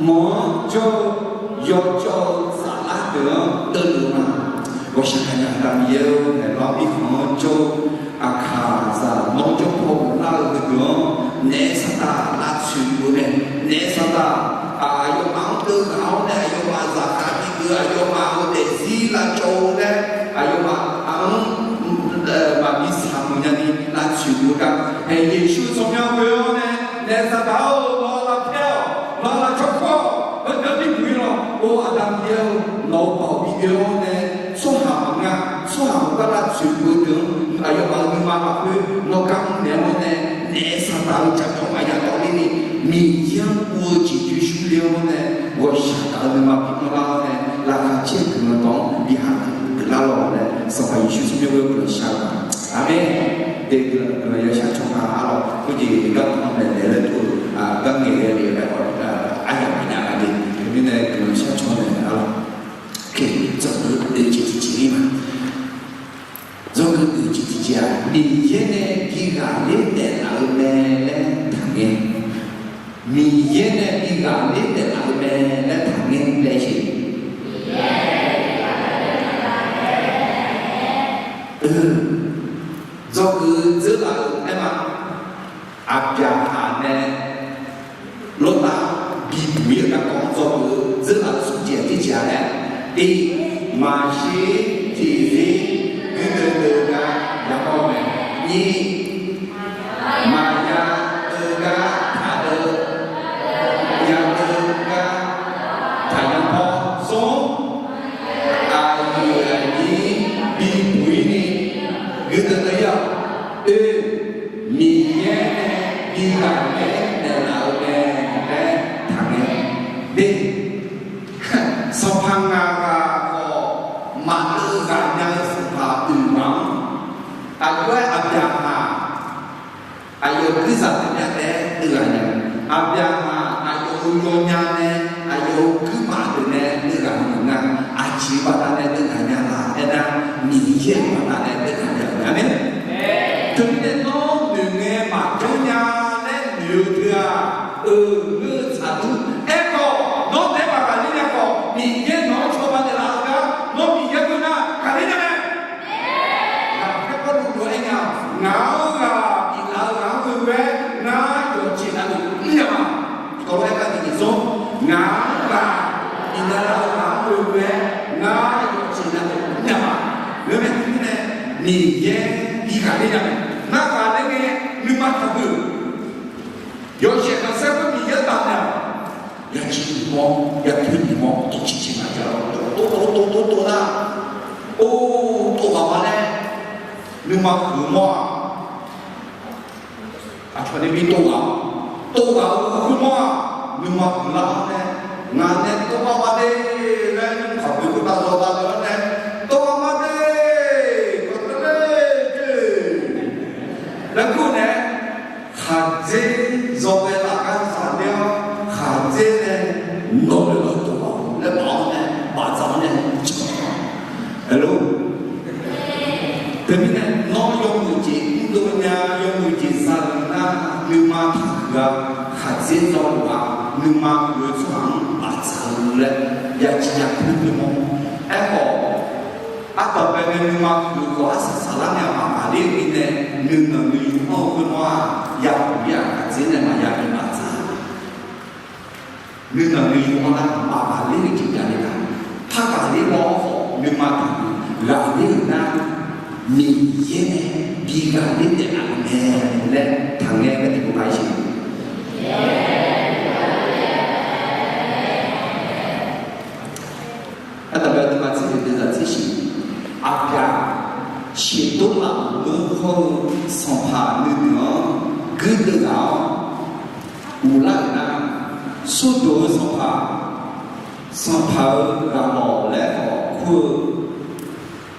mawq-anr jawr-eu yawjawf-eu saflar deuq-anr deuvluf-eu ma. Ghawqshaq kanya Aqda Miqyaer-or, naeqlawr mirkhanq-anr jawr-eu aqkaqzaq nawr jawr paw ghoflar-eu heudeuq-anr naef saqdaq lavtsoeq luf-eu mae. Naef saqdaq aqyawfmaf-anr deuv ghaq-awr nae aqyawfmaf zaqkhav bideuv aqyawfmaf-euq daefzir lavcawv-eu laer aqyawfmaf-anr maqbi saqmuiq nyani lavtsoeq luf-eu gar. Hae, Yeqsur tsawrmyanr ghoe-awr nae, naef saqdaq-or, nawr lavpyaer-awq, nawr lavcawv kur-awq, heudeuq-anr bibuq-ir lawq. Or, Aqda Miqyaer-or, nawq-euq baoq bi oe-awr nae, tsawrhaq maqngeur-a, tsawrhaq maqgar lavtsoeq luf-eu deuq-anr aqyawfmaf-euq nuima lafkhoer nawr gar mrnaeq-awr nae, naef saqdaq-euq jaqmyawf maqya dawvler ni, Miqyaer-anr guv-eu jeqcoer shurler-awr nae, ghawqshaq gaq-eu nuima bi anrlar-awr nae, laqkhaq caer-eu guiqlanq dawq-anr bi haq geuflar lawq laer, Sanqpaq Yeqsur tsawrmyanr ghoe-awr guiqlanq shar-eu ma. Aqmeq. Dae guiqlanq yashar caw nga arlawq, khoerjeq gar tanq naeq naeq laer tov-eu gar ngaeq ghae le laer khawf, aryamq nya nga de. Teumirnae guiqlanq shar caw naeq arlawq. Dzawgeuf oeq jeq tiqjeq-ir ma. Dzawgeuf oeq jeq tiqjeq-aq, Miqyaer nae bi ghaqler naeqlaf-eu mae laer taqngae. Miqyaer nae bi ghaqler naeqlaf-eu mae laer taqngae laer jeq. Dzawgeuf dzeurlaf-euq aer ma. Aqbyaqhaq nae Lawrtav bibuq-ir-euq garkawv-anr dzawgeuf dzeurlaf-euq smr jeq-aq tiqjeq-a laer, tiq, maqshir tiqzir guirdeuv deuv gar yamawr-eu mae. Nyiq, maqya deuv gar taqdeuv, ya deuv gar taqya paw. Smr, aqyuif aqnyir bibuq-ir ni guirdeuv deuv-ir-awq. Oe, Miqyaer nae bi ghaqler naeqlaf-eu mae laer taqngae. Sanqpaq ngaq ghaq khawf maqdeuv ghaq nya-eu baqdanae deuv ghaq nya laf aernar, Miqyaer-euq baqdanae deuv ghaq nya-eu mae. Teumirnae nawr noeqngae maqjanr nya laer noeq-eu teu-aq, euq ngeur-eu tsaqdur. Aerkhawf nawr naeq-aer maqghaqler nya khawf, Miqyaer nawq-anr cawba naeqlaf-eu gar nawr Miqyaer geur nar ghaqler nya mae. Ghaqkhaer Pawrluv lof-aer aer nya, ngaq-anr ghaq biflaf-eu ghaq-anr ghoe-aer ngar yawqjeq navluf mrnya ma. Tiqkawv lof-aer gar ni nyiq zmr, ngaq-anr ghaq biflaf-eu ghaq-anr ghoe-aer ngar yawqjeq navluf mrnya ma. Ngeurmae teumirnae Miqyaer bi ghaqler nya mae. Nar ghaqler ngae nuima taqdui. Yawshaef khanqsaer khoer Miqyaer taf naeq-awq. Yaciq nyiq mawr, yatoer nyiq mawr, tov ciqciq maqjav-awr, tov tov tov tov nar, or, tov ghaq ma laer nuima huiq mawr-aq, aqcawq nae bi tov ghaq, tov ghaq-eu khoermawr-aq, nuima huiqlar-awr nae, ngaq nae tov ghaq ma de laer, nymr kaqboeq khoertav zawdav le-awr nae, tov ghaq ma de, kawqtawvler de laer kur nae, khaqdzer zawghae laf gar zaqler-awr, khaqdzer nae nawq-eu lawr tov ghaq laer baf-awr nae, bafdzaq-awr nae, Hello. Teumirnae nawr yawmuiq jeq mrdov nya, yawmuiq jeq zaluf nar, nuima taqhuiq-a, khaqdzer dawrluf-a, nuima huiq-eu tsawrhaq-anr bafdzaq-eu laer yaciq yatoer mawr. Aerkhawf, ardanqbae nae nuima huiq-eu khawf arsaq saqlar nae maqghaqler-eu mirnae, nuinanq nuiyu anr-eu khoermawr-aq, yahuq-ir-aq, khaqdzer nae maqya bi bafdzaq Nuinanq nuiyu-anr nar maqghaqler-eu jeq javle taq. Par ghaqler mawr-awr khawf nuima taqhuiq ghaqler-euq nar, Miqyaer nae bi ghaqler taef-a mae laer taqngaer gar tiqpov ghaq-ir siq. Ardanqbae nuima tser deuq deuq zaq tser shiq. Aqbyaq sheuqdov lafmur hawr-eu sanqpaq nuideuq-anr guirdeuv ghaq-awr uqlar-euq nar, smrdoq-eu sanqpaq, sanqpaq-euq ghaqlawq laer khawf kur-eu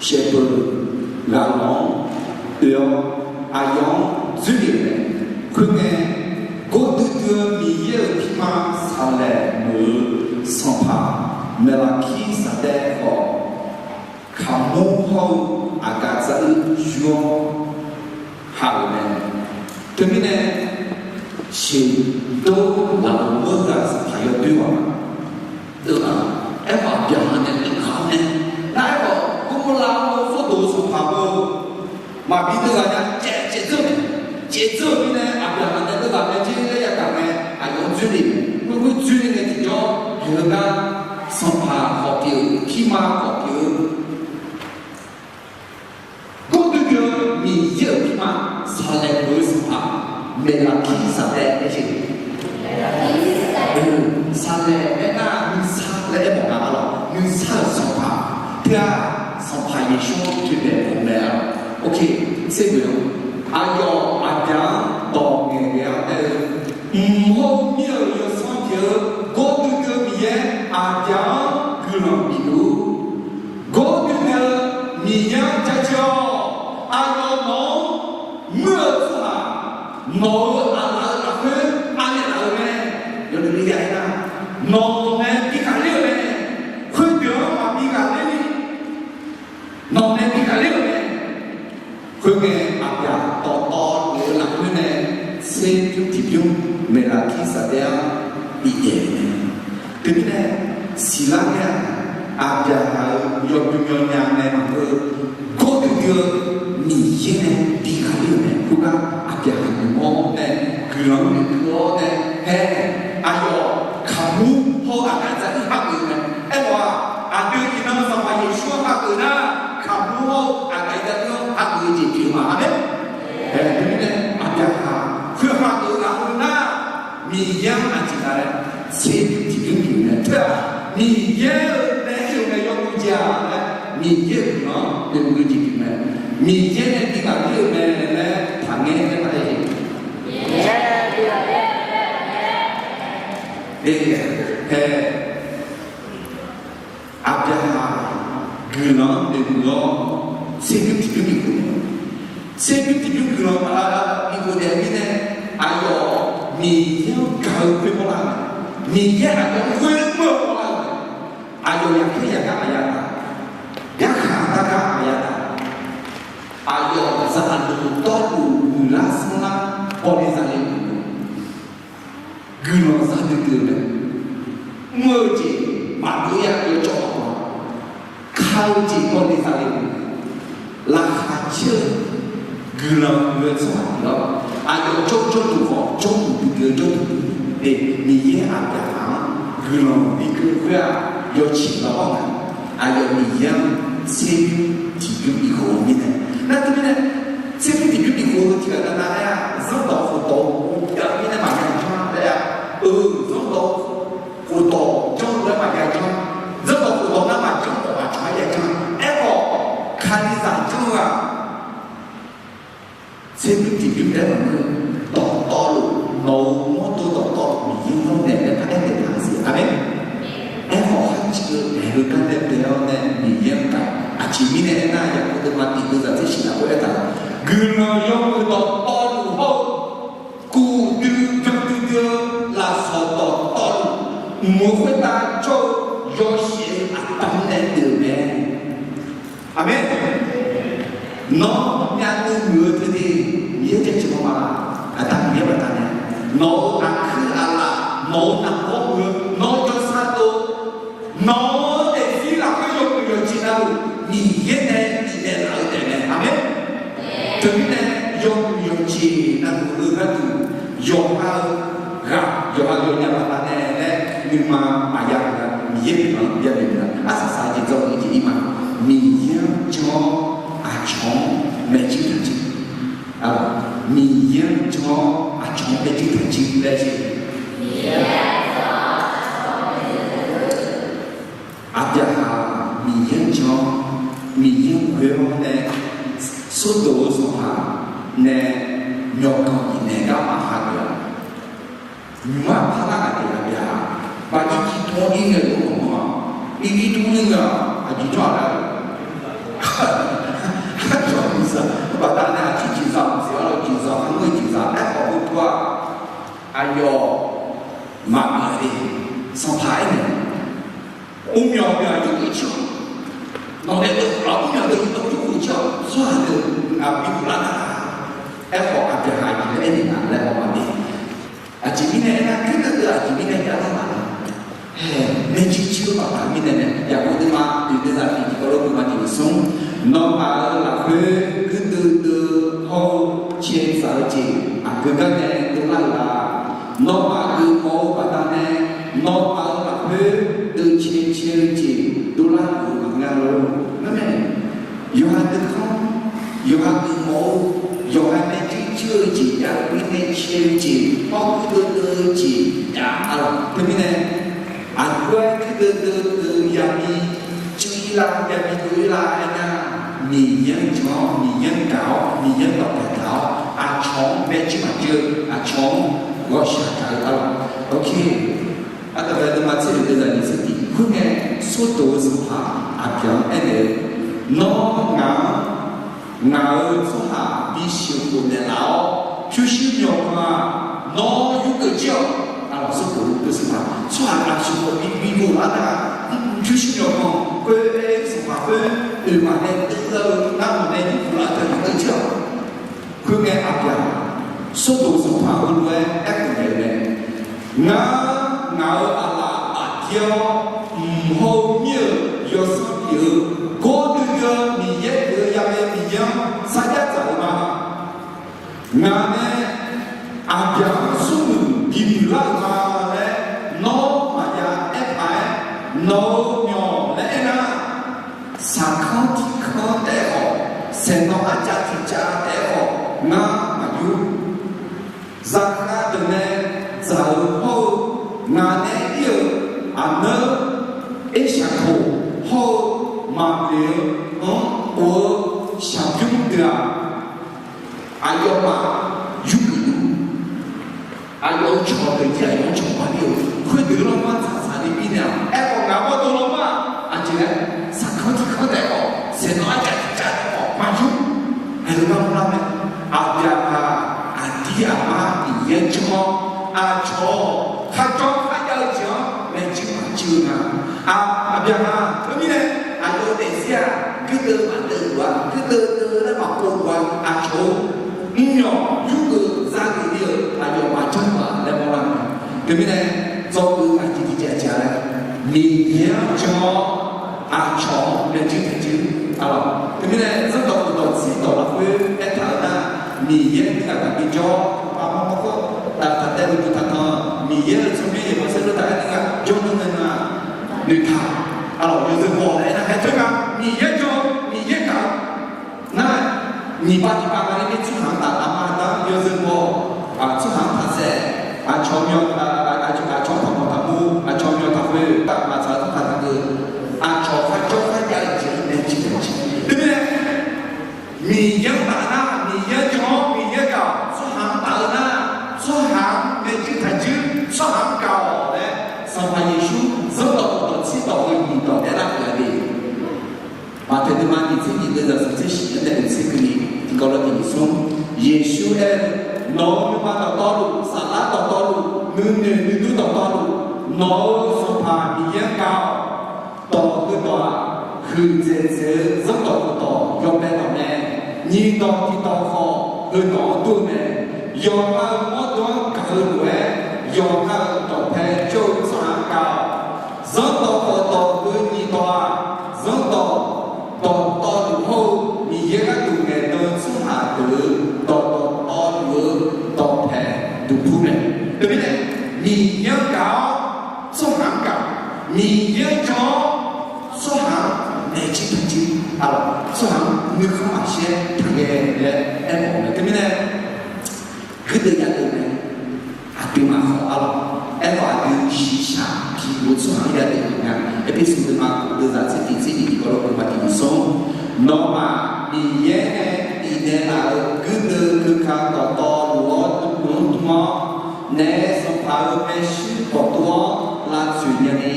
shaevdeuq-euq ghaqlawq-anr oe-awr aqyawf-anr dzoerlef-euq mae. Khoerngae, gordui dui-eu Miqyaer-euq pirma saqlaeq meuq-eu sanqpaq Maeqlaqkirsaqdaev khawf, kaqmur hawr-eu aqgaf dzar-eu yur-awr ha-euq mae. Teumirnae, sheuqdov lafmur ghaq sanqpaq yawdoer ghaq-a. Aerkhawf, Aqbyaqhaq nae deuv ghaq-awr nae, nar aerkhawf, Gurmorlav-anr-eu smrdoq-eu sanqpaq-eu maqbi deuv ghaq nya, caev caev dzeur-eu mae. Caev dzeur-euq mirnae Aqbyaqhaq nae deuv ghaq mae jer laer yagaq ngae, aqyawf-anr dzoerlef-euq, khoerkhoer dzoerlef ngae tiqjawr, yawqha-eu gar sanqpaq khawf pyeuf-eu, pirma khawf pyeuf-eu, gordui dui-eu Miqyaer-euq pirma saqlaeq meuq-eu sanqpaq Maeqlaqkirsaqdaev laer jeq. Saqlaeq aernar nuisar laer aermawf nga-a lawq. Nuisar-euq sanqpaq teu-aq, Sanqpaq Yeqsur-anr toeqdaeq mawf mae-a. Ok, tser ghoe-awr, aqyawf Aqbyaq-anr dawq ngaeqghae-awr aer-eu, mq hawr-eu mir-euq yawsanr pyeuf-eu gordui dui-eu Miqyaer Aqbyaq-anr guiqlanq bif luf-ur. Gordui dui-eu Miqyaer-anr jaceuq-awq. Aqyawf nawq-anr muir-eu tsawrhaq, nawq-euq aqlaf-eu lafkhoer anaeq laf-eu mae. Yawdui ni aer nar, nawq nae bi ghaqler-euq mae. Khoerdeuq-anr maqbi ghaqler ni, nawq nae bi ghaqler-euq mae. Khoerngae, Aqbyaq dawqtawvluf-eu lafkhoer nae tserbymr tiqbymr Maeqlaqkirsaqdaev-anr bifdaef-eu mae. Teumirnae, siqlar ngae-aq, Aqbyaqhaq-euq yawbymr yawnya nae maqngeur-eu, gordui dui-eu Miqyaer nae bi ghaqler-euq mae. Khoergar Aqbyaqhaq noeqmawr-awr nae, guiqlanq-anr noeqkeuv-awr nae, hae, aqyawf kaqmur hawr-eu aqgaf dzar-ir hageuf-eu mae. Aerkhawf-aq, aqdui iqnan Sanqpaq Yeqsur-anr hageuf nar, kaqmur hawr-eu aqgaf dzar-ir-anr hageuf-eu jeq pyeuf ma. Aqmeq. Ae, teumirnae Aqbyaqhaq khoer hageuf-eu lafkhoer nar, Miqyaer-anr aqjeq gaq laer tserbymr tiqbymr pyeuf-eu mae. Teu-aq, Miqyaer-euq nae ir-euq mae yawmuiq jeq-aq laer, Miqyaer-euq guiqlanq-anr noeqmuiq-eu jeq pyeuf mae. Miqyaer nae bi ghaqler-euq mae laer taqngaer aer ma-aer. Aqbyaqhaq guiqlanq-anr noeqmuiq-awr, tserbymr tiqbymr bif-eu, tserbymr tiqbymr guiqlanq bif-eu daef mirnae, aqyawf Miqyaer-anr gaq-eu khoer mawrlar-eu mae. Miqyaer aqyawf-anr ghoer mr-eu mawrlar-eu mae. Aqyawf yaqkhaer yaqgar maqya taq. bawle zale, guiqlanq za duidui-eu mae. Mr-eu jeq maqgeuf-a yawcawv-a, ka-eu jeq bawle zale, laqkhaq caer-eu guiqlanq huiq-eu tsawrhaq tiq-awr, aqyawf jawr jawrduq khawf jawrduq duidui-eu jawrduq duidui-eu Miqyaer aqbyaqhaq-anr guiqlanq bikeuv khoer-aq, yawciq lawr-awr nga. Aqyawf Miqyaer-anr tserbymr tiqbymr bikhof-eu mirnae. Nar teumirnae, tserbymr tiqbymr bikhof-eu tiqghaq navnav aer-a, zanrdawq khofdawq-eu uqmov jav-eu mirnae maqya janr laer-a. Eu, zanrdawq khofdawq janr-eu laer maqya janr. Zanrdawq khofdawq nar maqjanr khawf aqcawq-aer ya janr. Aerkhawf, Kalizaq janr-eu-aq, tserbymr tiqbymr taef maqngeur. Dawqtawvluf, nawq-euq mawrdo dawqtawvluf Miqyaer-anr naeq laer paraer naeq taq siq. Aqmeq. Aerkhawf, kharciv-eu daeq-eu gar nae bae-awr nae Miqyaer-anr gaq. Aqjeq mirnae aernar, Yaqkov deuvma tiq deuvzaq tser shif lafkhoer aertaq, guiqlanq yawmuiq dawqtawvluf hawr-eu, kuvdui byanduidui-eu lafsawq dawqtawvluf, mq-eu khoertav jawr-eu yawshaef-eu aqda nae deuq mae. Aqmeq. Nawr myavnuiv muiq-eu teu ni, Miqyaer jaceuq-awr ma. Aqda Miqyaer baqdanae, nawq-euq aqkuir aqlaf, nawq-euq naqbawr muiq-eu, nawr jawrsar dov, nawq-euq daefzir lafkhoer yawmuiq yawqjeq navluf Miqyaer nae bifnaeq laf-eu taef mae. Aqmeq. Teumirnae yawmuiq yawqjeq navluf-eu gharduq yawqha-eu ghaq, yawqha yawqnya baqdanae laer nuima maqya-eu gaq, Miqyaer nuima yanoeq-eu gaq, arsaq saq-eu jeq dzawr-eu jeq ir ma. Miqyaer-anr jan-awr aqcawq-anr maeqjir taqjir. Miqyaer-anr jan-awr aqcawq-anr maeqjir taqjir laer jeq. Aqbyaqhaq Miqyaer-anr jan-awr, Miqyaer-anr ghoe-awr nae, Sordoq-eu sanqpaq nae myawqganq bifnaeq gar maqha geuf-a. Nymq-mr aqpar nar aqdui aqbyaqhaq, baqir jir tmr-anr ir ngae lof-aer maqngeur-a. Ir jir tmr-anr ir ngae-aq, aqjeq jawr-aq lar-eu. Aqcawq-eu jeqzaq baqdanae aqcir jeqzaq maqsiq-awr, jeqzaq kharmr-eu jeqzaq aerkhawf heu tov-aq, aqyawf maqgeuf-a de. Sanqpaq aernaeq, Mrmyawq deuq-aq yurgeuf jir-awq. Nawqnae deuv khoflar mrmyawq deuq yurdov yurgeuf jir-awq. Tsawrhaq deuq aqbi khoflar nar, aerkhawf aqbyaqhaq aqjeq laer aernaeq nga laer haw ma de. Aqjeq mirnae aernar, kuir deuv deuv aqjeq mirnae jav lar laf-a. Hae, maeqjir jir-eu baqda mirnae nae, Yaqkov deuvma oeq deuvzaq tiq tiqkawv lof-aer guiqma tiq smr, nawmaf-euq lafkhoer kuir deuv deuv hawr-eu cae tsaq-eu jeq aqgeu gar nae dovlar-euq la? Nawmaf geufmawf-eu baqdanae, nawmaf-euq lafkhoer deuv cae cae-eu jeq dovlar-euq maqngeur lor. Ngar mae, yawqha deuv kanr, yawqha geufmawf-eu, yawqha nae jir jir-eu jeq jav-eu mirnae cae-eu jeq, hawr kuir deuv deuv-eu jeq jav-a lawq. Teumirnae, aqjox-aer kuir deuv deuv deuv yabi cuiv-ir lar, yabi dov-ir lar aernar, Miqyaer-anr jan-awr, Miqyaer-anr gaq-awr, Miqyaer-anr dawqpaeq taq-awr, aqcawq-anr maeqjir maqjir-eu, aqcawq-anr ghawqshaq gaq-eu lar lawq. Ok. Aqdaq bae deuvma tser oeq deuvzaq nyiq tser tiq. Khoerngae, Sordoq-eu sanqpaq aqbyaq-anr aernaeq-eu, Nawr ngaq-anr ngaq-euq tsawrhaq bisheuq khofnaeq laf-awr, pyurshuir myawqganq-aq, nawr yurgeuf jir-awq. Aqlawq Sordoq-eu sanqpaq tsawrhaq aqsheuq khawf bi bi ghoflar nar, pyurshuir myawqganq khoer-aer sanqpaq khoer oeq maqnae deuv-eu ngar nawq nae yurgeuf lar-eu teu yurgeuf jir-awq. Khoerngae aqbyaq, Sordoq sanqpaq heulof-aer aerkhof naeq-eu mae, Ngar, ngaq-euq aqlaf aqdir-awr, mq hawr-eu mir-euq yawsanr pyeuf-eu, gordui dui-eu Miqyaer pyeuf-eu yaghae Miqyaer-anr sarjax dzaq-eu ma. Ngaq nae aqbyaq-anr smrmuiq bimuiq lar-euq ma laer nawr maqya aer paq-aer, nawq-euq myawq laer aernar, saqkanr tiqkanr taef-aer khawf, saeqnawv arcav tiqcav taef-aer khawf, ngar maqyur. Zaqkhav deuq nae dzaq-eu hawr-eu, ngaq nae ir-euq aqneur Ershaqkoq hawr-eu Maqbleq-eu-anr of-eu shaqbymr deuq-aq, aqyawfmaf yurgeuf luf. Aqyawf-euq cawq deuq jir aqyawf-anr cawq baqli-eu, khoerdeuq lanma tsaqtsaq ni birnaeq-awq. Aerkhawf ngaq mawrdo lanma-aq, aqjeq laer, saqkanr tiqkanr taef-aer khawf, saeqnawv arcav tiqcav taef-aer khawf maqyur. Aerlof gar mrlar mae. Aqbyaqhaq aqdir aqmar Miqyaer janr-awr, aqcawq-awq kharjawr kharjav-eu jeq-anr maeqjir maqjir-eu nga. Aq, aqbyaqhaq teumirnae aqyawf-eu daefzir-aq, guirdeuv maqdeuv luf-a, guirdeuv deuv laer maqpov luf-a, aqcawq-eu mrmyawq yurgeuf zageuf ni-euq aqyawf maqjanr-eu-aq laer mawrlar-eu mae. Teumirnae, dzawgeuf aqjeq tiqjeq aqjeq-a laer, Miqyaer-anr jan-awr aqcawq-anr nae jir taq jir-a lawq. Teumirnae, zanrdawq khofdawq tserdawq lafkhoer aertaq-eu nar, Miqyaer nuigaq gaq bijawr, aqma mawrkawr, taqtaq taev-eu duq taqtanq, Miqyaer-euq tsawrmyanr yaeqbawq saerlu taq-aer nuigaq jawrduq nae nga noeqtaq-a lawq. Yawzeu baw-awq laer aernar, haer teu nga, Miqyaer jan-eu, Miqyaer gaq-eu nar, nyiq pav tiq pav nga ler tsawrhaq-anr taf aqma aqda-anr yawzeu baw-awq. Tsawrhaq-anr taq saef, aqcawq myaw, aqcawq-anr taq mawq taq mur, aqcawq myaw taq khoer, maqtsaq-eu tsawrhaq taqkeuv, aqcawq kharjawr kharjav-eu jeq-anr nae jir taq jir. Teumirnae, Miqyaer-anr taf nar, Miqyaer jan-awr Miqyaer gaq-awq. Tsawrhaq-anr taf-eu nar, tsawrhaq-anr nae jir taq jir, tsawrhaq-anr gaq-awq laer, Sanqpaq Yeqsur zanrdawq khofdawq tserdawq-eu nyiq dawq aerlar-euq-a de. Maqtaeq deuvma nyiq tser nyiq deuv zaqsiq tser shif-anr nae oeq tser keuvni tiqkawv lawr tiq nyiq smr, Yeqsur aer-eu, Nawq-euq nuima dawqtawvluf, saflar dawqtawvluf, nuinoeq nuidur dawqtawvluf, nawq-euq Sanqpaq Miqyaer-anr gaq-awq. Dawq heudawq-aq, huiqdzaeq dzaeq-eu zanrdawq khofdawq yawbae dawq mae. Nyiq dawq tiq dawq khawf heudawq-anr dur-eu mae. Yawqha-euq mawrdo-anr gaq-eu lof-aer, yawqha-euq dawqpae jawr-eu tsawrhaq-anr gaq-awq. Zanrdawq khofdawq heu nyiq dawq-aq, zanrdawq dawqtawvluf hawr-eu Miqyaer gharduq ngaeqdan-eu tsawrhaq deuq-euq dawqdawq tawvluf-eu dawqpae duqpur mae. Teumirnae, Miqyaer-anr gaq-awr tsawrhaq-anr gaq, Miqyaer-anr jan-awr tsawrhaq-anr nae jir taq jir-a lawq. Tsawrhaq-anr nuikhanr maqshir-aer taqghae laer aermawf-eu mae. Teumirnae, guirdeuv yadeuv mae. Aqduimaf khawf-a lawq. Aerkhawf aqdui shiqshaq pi-eu tsawrhaq-anr yadeuv-eu nga. Erpersu deuvma khof deuv zaq tser tiq tser nyiq tiqkawv lawr deuvma tiq nyiq smr, Nawmaf Miqyaer nae bifnaeq laf-euq guirdeuv keuka dawqtawvluf-awr dmr-anr dmr-awr, naef Sanqpaq-euq maershuir dawqtawv-anr lavtsoeq nyani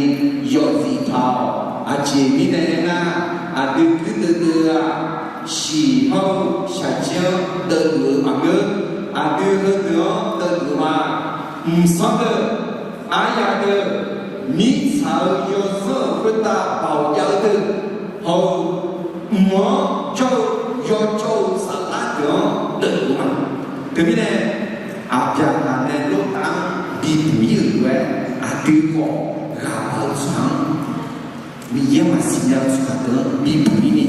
yawzif taq-awq. Aqjeq mirnae aernar, aqdui guirdeuv deuv-eu-aq, shiq hawr-eu shaqjir-anr deuvluf-eu maqngeur. Aqdui heudeuq-anr deuvluf-eu ma. Mqsanr deuq, aryaq deuq, mirtsaq-euq yawzanr-euq khoertav baoq jav-eu deuq, hawr-eu mq-anr jawr-eu yawjawr-eu saflar deuq-anr deuvluf-eu ma. Teumirnae, Aqbyaqhaq nae Lortav-anr bibuq ir-euq lof-aer, aqdui khawf ghaq baq-eu tsawrhaq-anr, Miqyaer maqsiq nya-eu tsawrhaq deuq-anr bibuq ir ni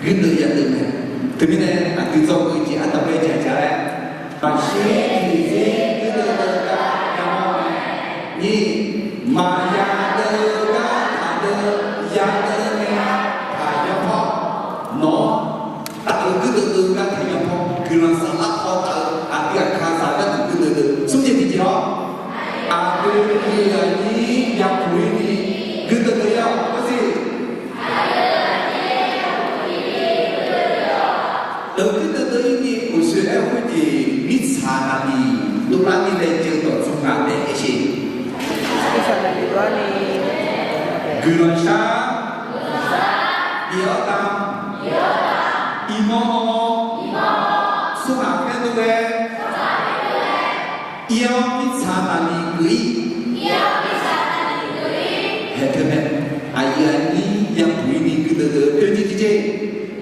guirdeuv yadeuv mae. Teumirnae aqdui dzawgeuf jeq ardanq bae jaq jaq-aer, maqshir tiqzir guirdeuv deuv gar yamawr mae. Nyiq, maqya deuv gar taqdeuv, yadeuv nae taqya pawr. Nawr taf-eu guirdeuv deuv gar taqya pawr. Guiqlanq saflar paw taf-eu aqdui aqkaqzaq gharduq guirdeuv deuv. Smr jeq tiqjeq-awr, aqdui aqyuif aqnyir yapuq ir ni guirdeuv deuv-awq. Khoersiq deuv guirdeuv deuv ir ni uqshoe aer-eu khoerjeq mirtsaq naqliq dovlar ni laejae-eu dawqtsuif ngaq nae aer jeq. Guiqlanq shar, bif-awr tam, iqmawr-awr, tsawrhaq khaerdov ghae, ir-awr mirtsaq naqliq geuf ir. Haeq teu mae, aqyuif aqnyir yapuq ir ni guirdeuv deuv-eu oe tiqjeq jeq,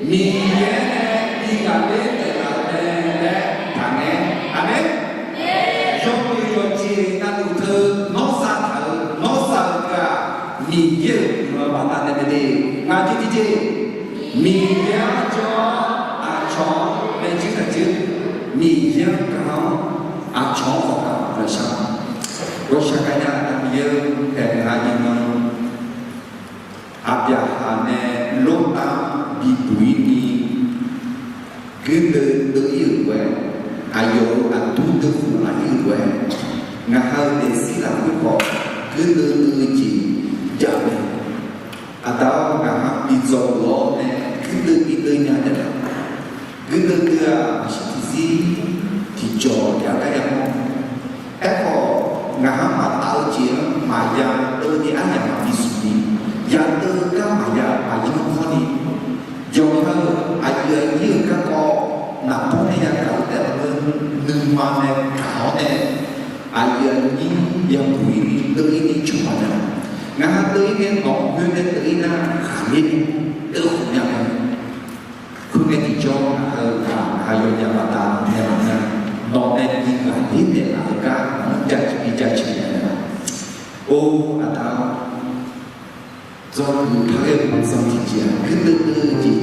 Miqyaer nae bi ghaqler naeqlaf-eu mae laer taqngae. Aqmeq. Yawmuiq yawqjeq navluf teu nawr zataq-euq nawr za-eu teu-aq, Miqyaer-euq guiqlanq baqdanae mae de. Ngaq jir tiqjeq, Miqyaer-anr jawr-awr aqcawq-anr nae jir taq jir, Miqyaer-anr gaq-awr aqcawq-anr khawf gaq-awr ghanqshaq-awr, ghawqshaq gaqnya-eu Miqyaer-eu, aernaeq-a iqnan Aqbyaqhaq nae Lortav-anr bibuq ir ni guirdeuv deuv ir-euq lof-aer, aqyawf-euq aqdur deuv khof laf ir-euq lof-aer, ngaq ha-eu daefzir lafkhoer khawf guirdeuv deuv-eu jeq jav mae. Aqda-awr, ngaq ha bi dzawgeuf-awr nae guirdeuv bi deuv nya taef-a. Guirdeuv deuv-aq maqshir tiqzir tiqjawq jav gar yamawr. Aerkhawf, ngaq ha maqtaf-eu jeq-anr maqya deuv ni aryamq maqbi smq ni, ya deuv gar maqya maqyanr hawr ni, yawqha-euq aqyuif aqnyir-euq garkawv naqbawr nae yagaq-eu taef-a ngeur, nuima nae gaq-awr nae, aqyuif aqnyir yabuq ir ni deuv ir ni cawba nya. Ngaq ha deuv ir nae nawq-anr khoer nae deuv ir nar, ghaqler ni deuv khof nya mae. Khoerngae tiqjawr, aqkaq-eu ghaq aqyawfnyaf baqda naeqlaf nar, nawq nae bi ghaqler naeqlaf-eu gar-anr jaceuq bi jaceuq naeq-a. Or, aqda-awr, dzawgeuf par ghae-eu zanq tiqjeq-aq, gui deuv deuv jeq